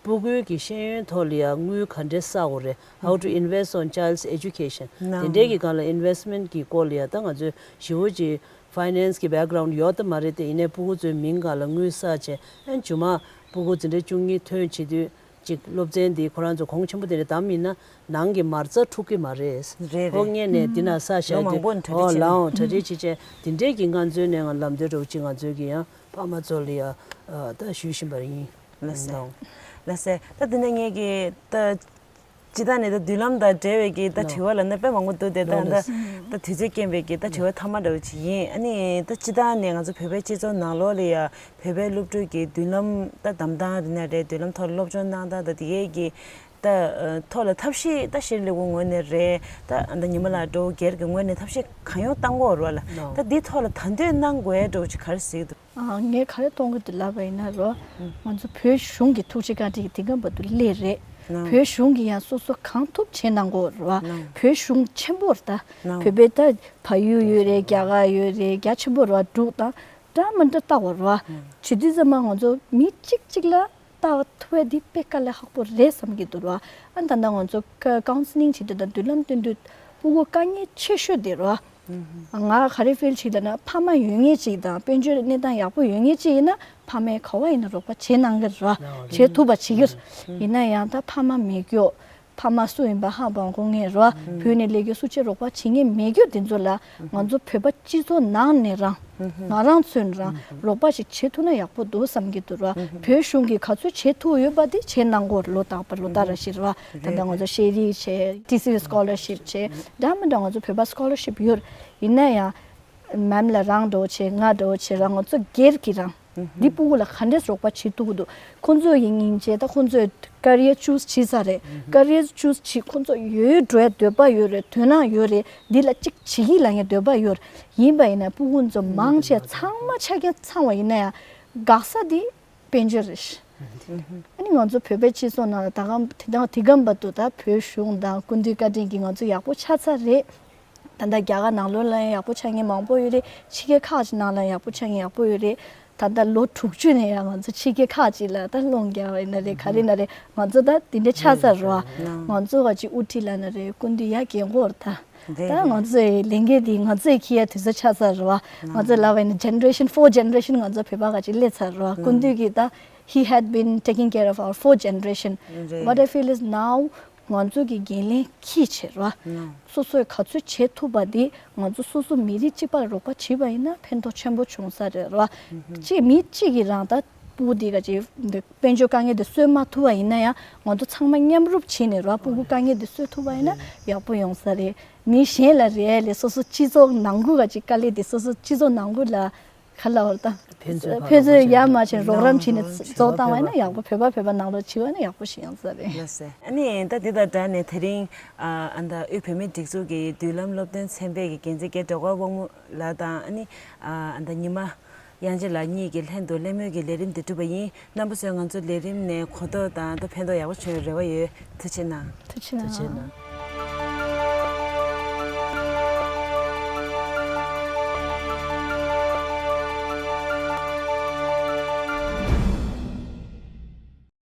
སྤུ་གུའི་གི་ཤེས་ཡོན་ཐོག་ལ་ཡ་དངུལ་ག་འདྲས་བསགས་དགོས་རེད། How to invest on child's education. དེ་འདྲའི་གི་སྒང་ལ་ཨིན་ཝེ་སི་མེན་ཊི་གི་སྐོར་ལ་ཡ་ད་ང་ཚོས་ཞེ་པོ་ཅིག་ཕའི་ནན་སི་གི་བེག་གྷི་རའུན་ཌི་ཡོད་ད་མ་རེད་དེ། ཡིན་ནའི་སྤུ་གུ་ཚོའི་མིང་སྒང་ལ་དངུལ་བསགས་བྱས་ཨ་ནི་རྗེས་མ་སྤུ་གུ་འཛིན་གྲྭ་བཅུ་གཉིས་ཐོན་བྱེད་དུས་ཅིག་སློབ་ཚན་འདི་ཁོ་རང་ཚོ་གོང་ཆེན་པོ་དེ་འདྲ་བདམས་ཡིན་ན་ནང་གི་མ་རྩ་འཁྲུག་གི་མ་རེད། རེད་ཕོ་རེད། ངས་ནས་འདི་ན་ས་ལོ་ཞག་མང་པོ་གྲ་སྒྲིག་ཨོ་བྱས་ལའང་གྲ་སྒྲིག་བྱེད་བྱས་དེ་འདྲས་ཀྱི་ང་ཚོའི་ནས་ང་ལམ་སྟོན་འདྲ་བོ་ཅིག་ང་ཚོའི་གི་ཡང་ཕ་མ་ཚོ་ལ་ཡ་ད་ཞུ་བཞིན་པ་ཡིན། ལགས་སེ། ལགས་སེ། ད་འདི་ནས་ངས་ཀྱི་ད་སྤྱི་བཏང་ནས་ད་མདུན་ལམ་དང་འབྲེལ་བའི་གི་ད་དྲི་བ་ལབ་ན་དཔེ་མང་པོ་འདུག་སྟེ། ད་ད་ད་དུས་ཚོད་རྐྱེན་པས་ཀྱི་ད་དྲི་བ་མཐའ་མ་འདྲ་བོ་ཅིག་ཡིན། ཨ་ནི་ད་སྤྱི་བཏང་ནས་ང་ཚོ་བོད་པའི་སྤྱི་ཚོགས་ནང་ལོགས་ལ་ཡ་བོད་པའི་སློབ་ཕྲུག་གི་མདུན་ལམ་ད་བདམས་སྟངས་རེད་ན་རེད། མདུན་ལམ་ཐོག་ལ་སློབ་སྦྱོང་གནང་སྟངས་ད་དེ་གའི་གི་ད་ཐོག་ལ་ཐབས་ཤེས་ད་ཤེས་ལེགས་པོ་ངོས་ནས་རེད། ད་ཨ་ད་ཉི་མ་ལགས་འགྲོ་སྒེར་གྱི་ངོས་ནས་ཐབས་ཤེས་གང་ཡོང་བཏང་གི་ཡོད་རེད་ལ། ད་འདི་ཐོག་ལ་ད་འདོད་གནང་དགོས་འགྲོ་ཅིག་ག་རེ་གཟིགས་འདུག་ཨ་ངས་ག་རེ་གཏོང་གི་འདུག་ལབ་པ་ཡིན་ན་རོ། ང་ཚོ་བོད་གཞུང་གི་ཐུགས་རྗེ་བཀའ་དྲིན་གྱིས་དེ་ག་བར་དུ་སླེབས་རེད། བོད་གཞུང་གིས་ཡང་སོ་སོ་གང་ཐུབ་བྱས་གནང་གི་ཡོད་རེད་བ། བོད་གཞུང་ཆེན་པོ་རེད་ད། བོད་པའི་ད་བལ་ཡུལ་ཡོད་རེད། རྒྱ་གར་ཡོད་རེད། རྒྱ་ཆེན་པོ་རེད་བ། འབྲུག་དང་འདྲ་མི་འདྲ་ལྟ་བ་རེད་བ། བྱེད་དུས་ཙམ་པ་ང་ཚོ་མི་གཅིག་གཅིག་ལ་ལྟ་བ་ཐུབ་པ་འདི་དཔེ་དཀའ་ལས་ཁག་པོ་རེད་བསམ་གྱི་འདུག་ར། ཨ་ད་ལྟ་ང་ཚོ་ཀ་ཀའུན་སི་ལིང་བྱེད་དུས་དང་མདུན་ལམ་སྟོན་དུས་སྤུ་གུ་དཀའ་ངལ་ཆེ་ཤོས་དེ་ར། ང་ག་རེ་ཕིལ་བྱེད་ལབ་ན་ཕ་མ་ཡོད་མཁན་ཅིག་དང་དཔལ་འབྱོར་གནས་སྟངས་ཡག་པོ་ཡོད་མཁན་ཅིག་ཡིན་ན་ཕ་མས་ག་བ་ཡིན་ན་རོགས་པ་བྱེད་གནང་གི་ར། བྱེད་ཐུབ་པ་བྱེད་ཀྱི་ར། ཡིན་ན་ཡང་ད་ཕ་མ་མེད་རྒྱུ། ཕ་མ་སུ་ཡིན་པ་ཧ་མ་གོ་མཁན་ར། བོད་ནས་སླེབས་རྒྱུ་སུ་ཆེ་རོགས་པ་བྱེད་མཁན་མེད་རྒྱུ་དེ་ཚོ་ལ་ང་ཚོ་བོད་པ་སྤྱི་ཚོགས་ནང་ནས་རང་ང་རང་ཚོས་རང་རོགས་པ་ཞིག་བྱེད་ཐུབ་ན་ཡག་པོ་འདུག་བསམ་གྱི་འདུག་ར། བོད་གཞུང་གིས་ག་ཚོད་བྱེད་ཐུབ་ཡོད་པ་དེ་བྱེད་གནང་དགོས་ལོ་རྟག་པར་ལོ་ལྟར་ར་ཞིག་ར། ད་ལྟ་ང་ཚོ་ཤེས་རིག་བྱས་ཊི་སི་ཝི་སི་ཀོ་ལར་ཤིབ་བྱས་འདྲ་མི་འདྲ་ང་ཚོ་བོད་པ་སི་ཀོ་ལར་ཤིབ་ཡོད། ཡིན་ན་ཡང་མེམ་ལ་རང་འདྲ་བོ་བྱས་ང་འདྲ་བོ་བྱས་ར་ང་ཚོ་སྒེར་གྱི་རང་འདི་སྤུ་གུ་ལ་ག་འདྲས་རོགས་པ་བྱེད་ཐུབ་ཀྱི་འདུག་ཁོང་ཚོ་ཡི་སྙིང་རྗེ་ད་ཁོང་ཚོས་ཀ་རི་ཡར་ཅུ་སི་བྱེད་ས་རེད། ཀ་རི་ཡར་ཅུ་སི་བྱེད་ཁོང་ཚོ་ཡོད་འགྲོ་ཡ་འདོད་པ་ཡོད་རེད། དོན་དག་ཡོད་རེད། འདི་ལ་གཅིག་བྱེད་ཀྱི་ལ་ཡ་འདོད་པ་ཡོད་རེད། ཡིན་པ་ཡིན་ན་སྤུ་གུ་ཚོ་མང་ཆེ་ཚང་མ་ཆ་རྐྱེན་ཚང་བ་ཡིན་ན་ཡང་འགག་ས་འདི་དཔལ་འབྱོར་རེད། ཨ་ནི་ང་ཚོ་བོད་པའི་སྤྱི་ཚོགས་ནང་ལ་ད་གམ་དེ་དང་དེ་གམ་བར་དུ་ད་བོད་གཞུང་དང་སྐུ་མདུན་བཀའ་དྲིན་གྱིས་ང་ཚོ་ཡག་པོ་ཆགས་ཚར་རེད། ད་ལྟ་རྒྱ་གར་ནང་ལོགས་ལ་ཡང་ཡག་པོ་ཆགས་མཁན་མང་པོ་ཡོད་རེད། ཕྱི་རྒྱལ་ཁག་ཅིག་ནང་ལ་ཡག་པོ་ཆགས་མཁན་ཡག་པོ་ཡོད་རེད། ད་ལྟ་ལོ་དྲུག་ཅུ་ནས་ཡང་ང་ཚོ་ཕྱི་རྒྱལ་ཁག་ཅིག་ལ་ད་སློབ་སྦྱོང་རྒྱག་པ་ཡིན་ན་རེད། ག་རེ་ཡིན་ན་རེད། ང་ཚོ་ད་དེ་འདྲ་ཆགས་ཚར་རེད་བ། ང་ཚོ་ག་ཅིག་ཨུ་ཊི་ལབ་ན་རེད། སྐུ་མདུན་ཡར་རྒྱས་འགོར་ད། ད་ང་ཚོའི་ལས་འགན་དེ་ང་ཚོས་འཁྱེར་ཡ་དུས་ཚོད་ཆགས་ཚར་རེད་བ། ང་ཚོས་ལབ་པ་ཡིན་ན་ཇེ་ནེ་རེ་ཤན་ཕོར་ཇེ་ནེ་རེ་ཤན་ང་ཚོ་བོད་པ་ག་ཅིག་སླེབས་ཚར་རེད་བ། སྐུ་མདུན་གྱིས་ད་he had been taking care of our four generation. What I feel is now ང་ཚོ་གི་འགན་ལེན་འཁྱེར་བྱས་ར། སོ་སོས་ག་ཚོད་བྱེད་ཐུབ་པ་དེ་ང་ཚོ་སོ་སོ་མི་རིགས་གཅིག་པར་རོགས་པ་བྱས་པ་ཡིན་ན་ཕན་ཐོགས་ཆེན་པོ་བྱུང་ས་རེད་ར། གཅིག་མི་གཅིག་གིས་རང་ད་སྤུ་གུ་དེ་ག་ཅིག་དཔལ་འབྱོར་དཀའ་ངལ་དེ་གསོ་མ་ཐུབ་པ་ཡིན་ན་ཡང་ང་ཚོ་ཚང་མ་མཉམ་རུབ་བྱས་ནས་ར་སྤུ་གུ་དཀའ་ངལ་དེ་གསོ་ཐུབ་པ་ཡིན་ན་ཡག་པོ་ཡོང་ས་རེད། མི་གཞན་ལ་རེད་ལས་སོ་སོ་སྤྱི་ཚོགས་ནང་ཁུལ་ག་ཅིག་དཀའ་ལས་དེ་སོ་སོ་སྤྱི་ཚོགས་ནང་ཁུལ་ལ་ག་ལབ་པ་རེད་ད། ཕན་ཚུན་ཕན་ཚུན་ཡར་མར་བྱས་རོགས་རམ་བྱས་ནས་རྫོགས་བཏང་བ་ཡིན་ན་ཡག་པོ། བོད་པ་བོད་པ་ནང་ལོགས་བྱས་པ་ཡིན་ན་ཡག་པོ་ཞིག་ཡོང་ས་རེད། ལགས་སེ། ཨ་ནི་ད་འདི་དང་སྦྲགས་ནས་དེ་རིང་ཨ་ད་དབུས་བོད་མིའི་སྒྲིག་འཛུགས་ཀྱི་མདུན་ལམ་སློབ་སྟོན་ཚན་པའི་གི་འགན་འཛིན་རྒན་གྲགས་པ་དབང་མོ་ལགས་དང་། ཨ་ནི་ཨ་ད་ཉི་མ་དབྱངས་ཅན་ལགས་གཉིས་ཀྱི་ལྷན་དུ་གླེང་མོལ་གྱི་ལས་རིམ་འདི་གྲུབ་པ་ཡིན། རྣམ་པ་ཚོས་ང་ཚོའི་ལས་རིམ་ནས་གོ་རྟོགས་དང་ད་ཕན་ཐོགས་ཡག་པོ་བྱུང་བའི་རེ་བ་ཡོད། ཐུགས་རྗེ་གནང་། ཐུགས་རྗེ་གནང་། ཐུགས་རྗེ་གནང་།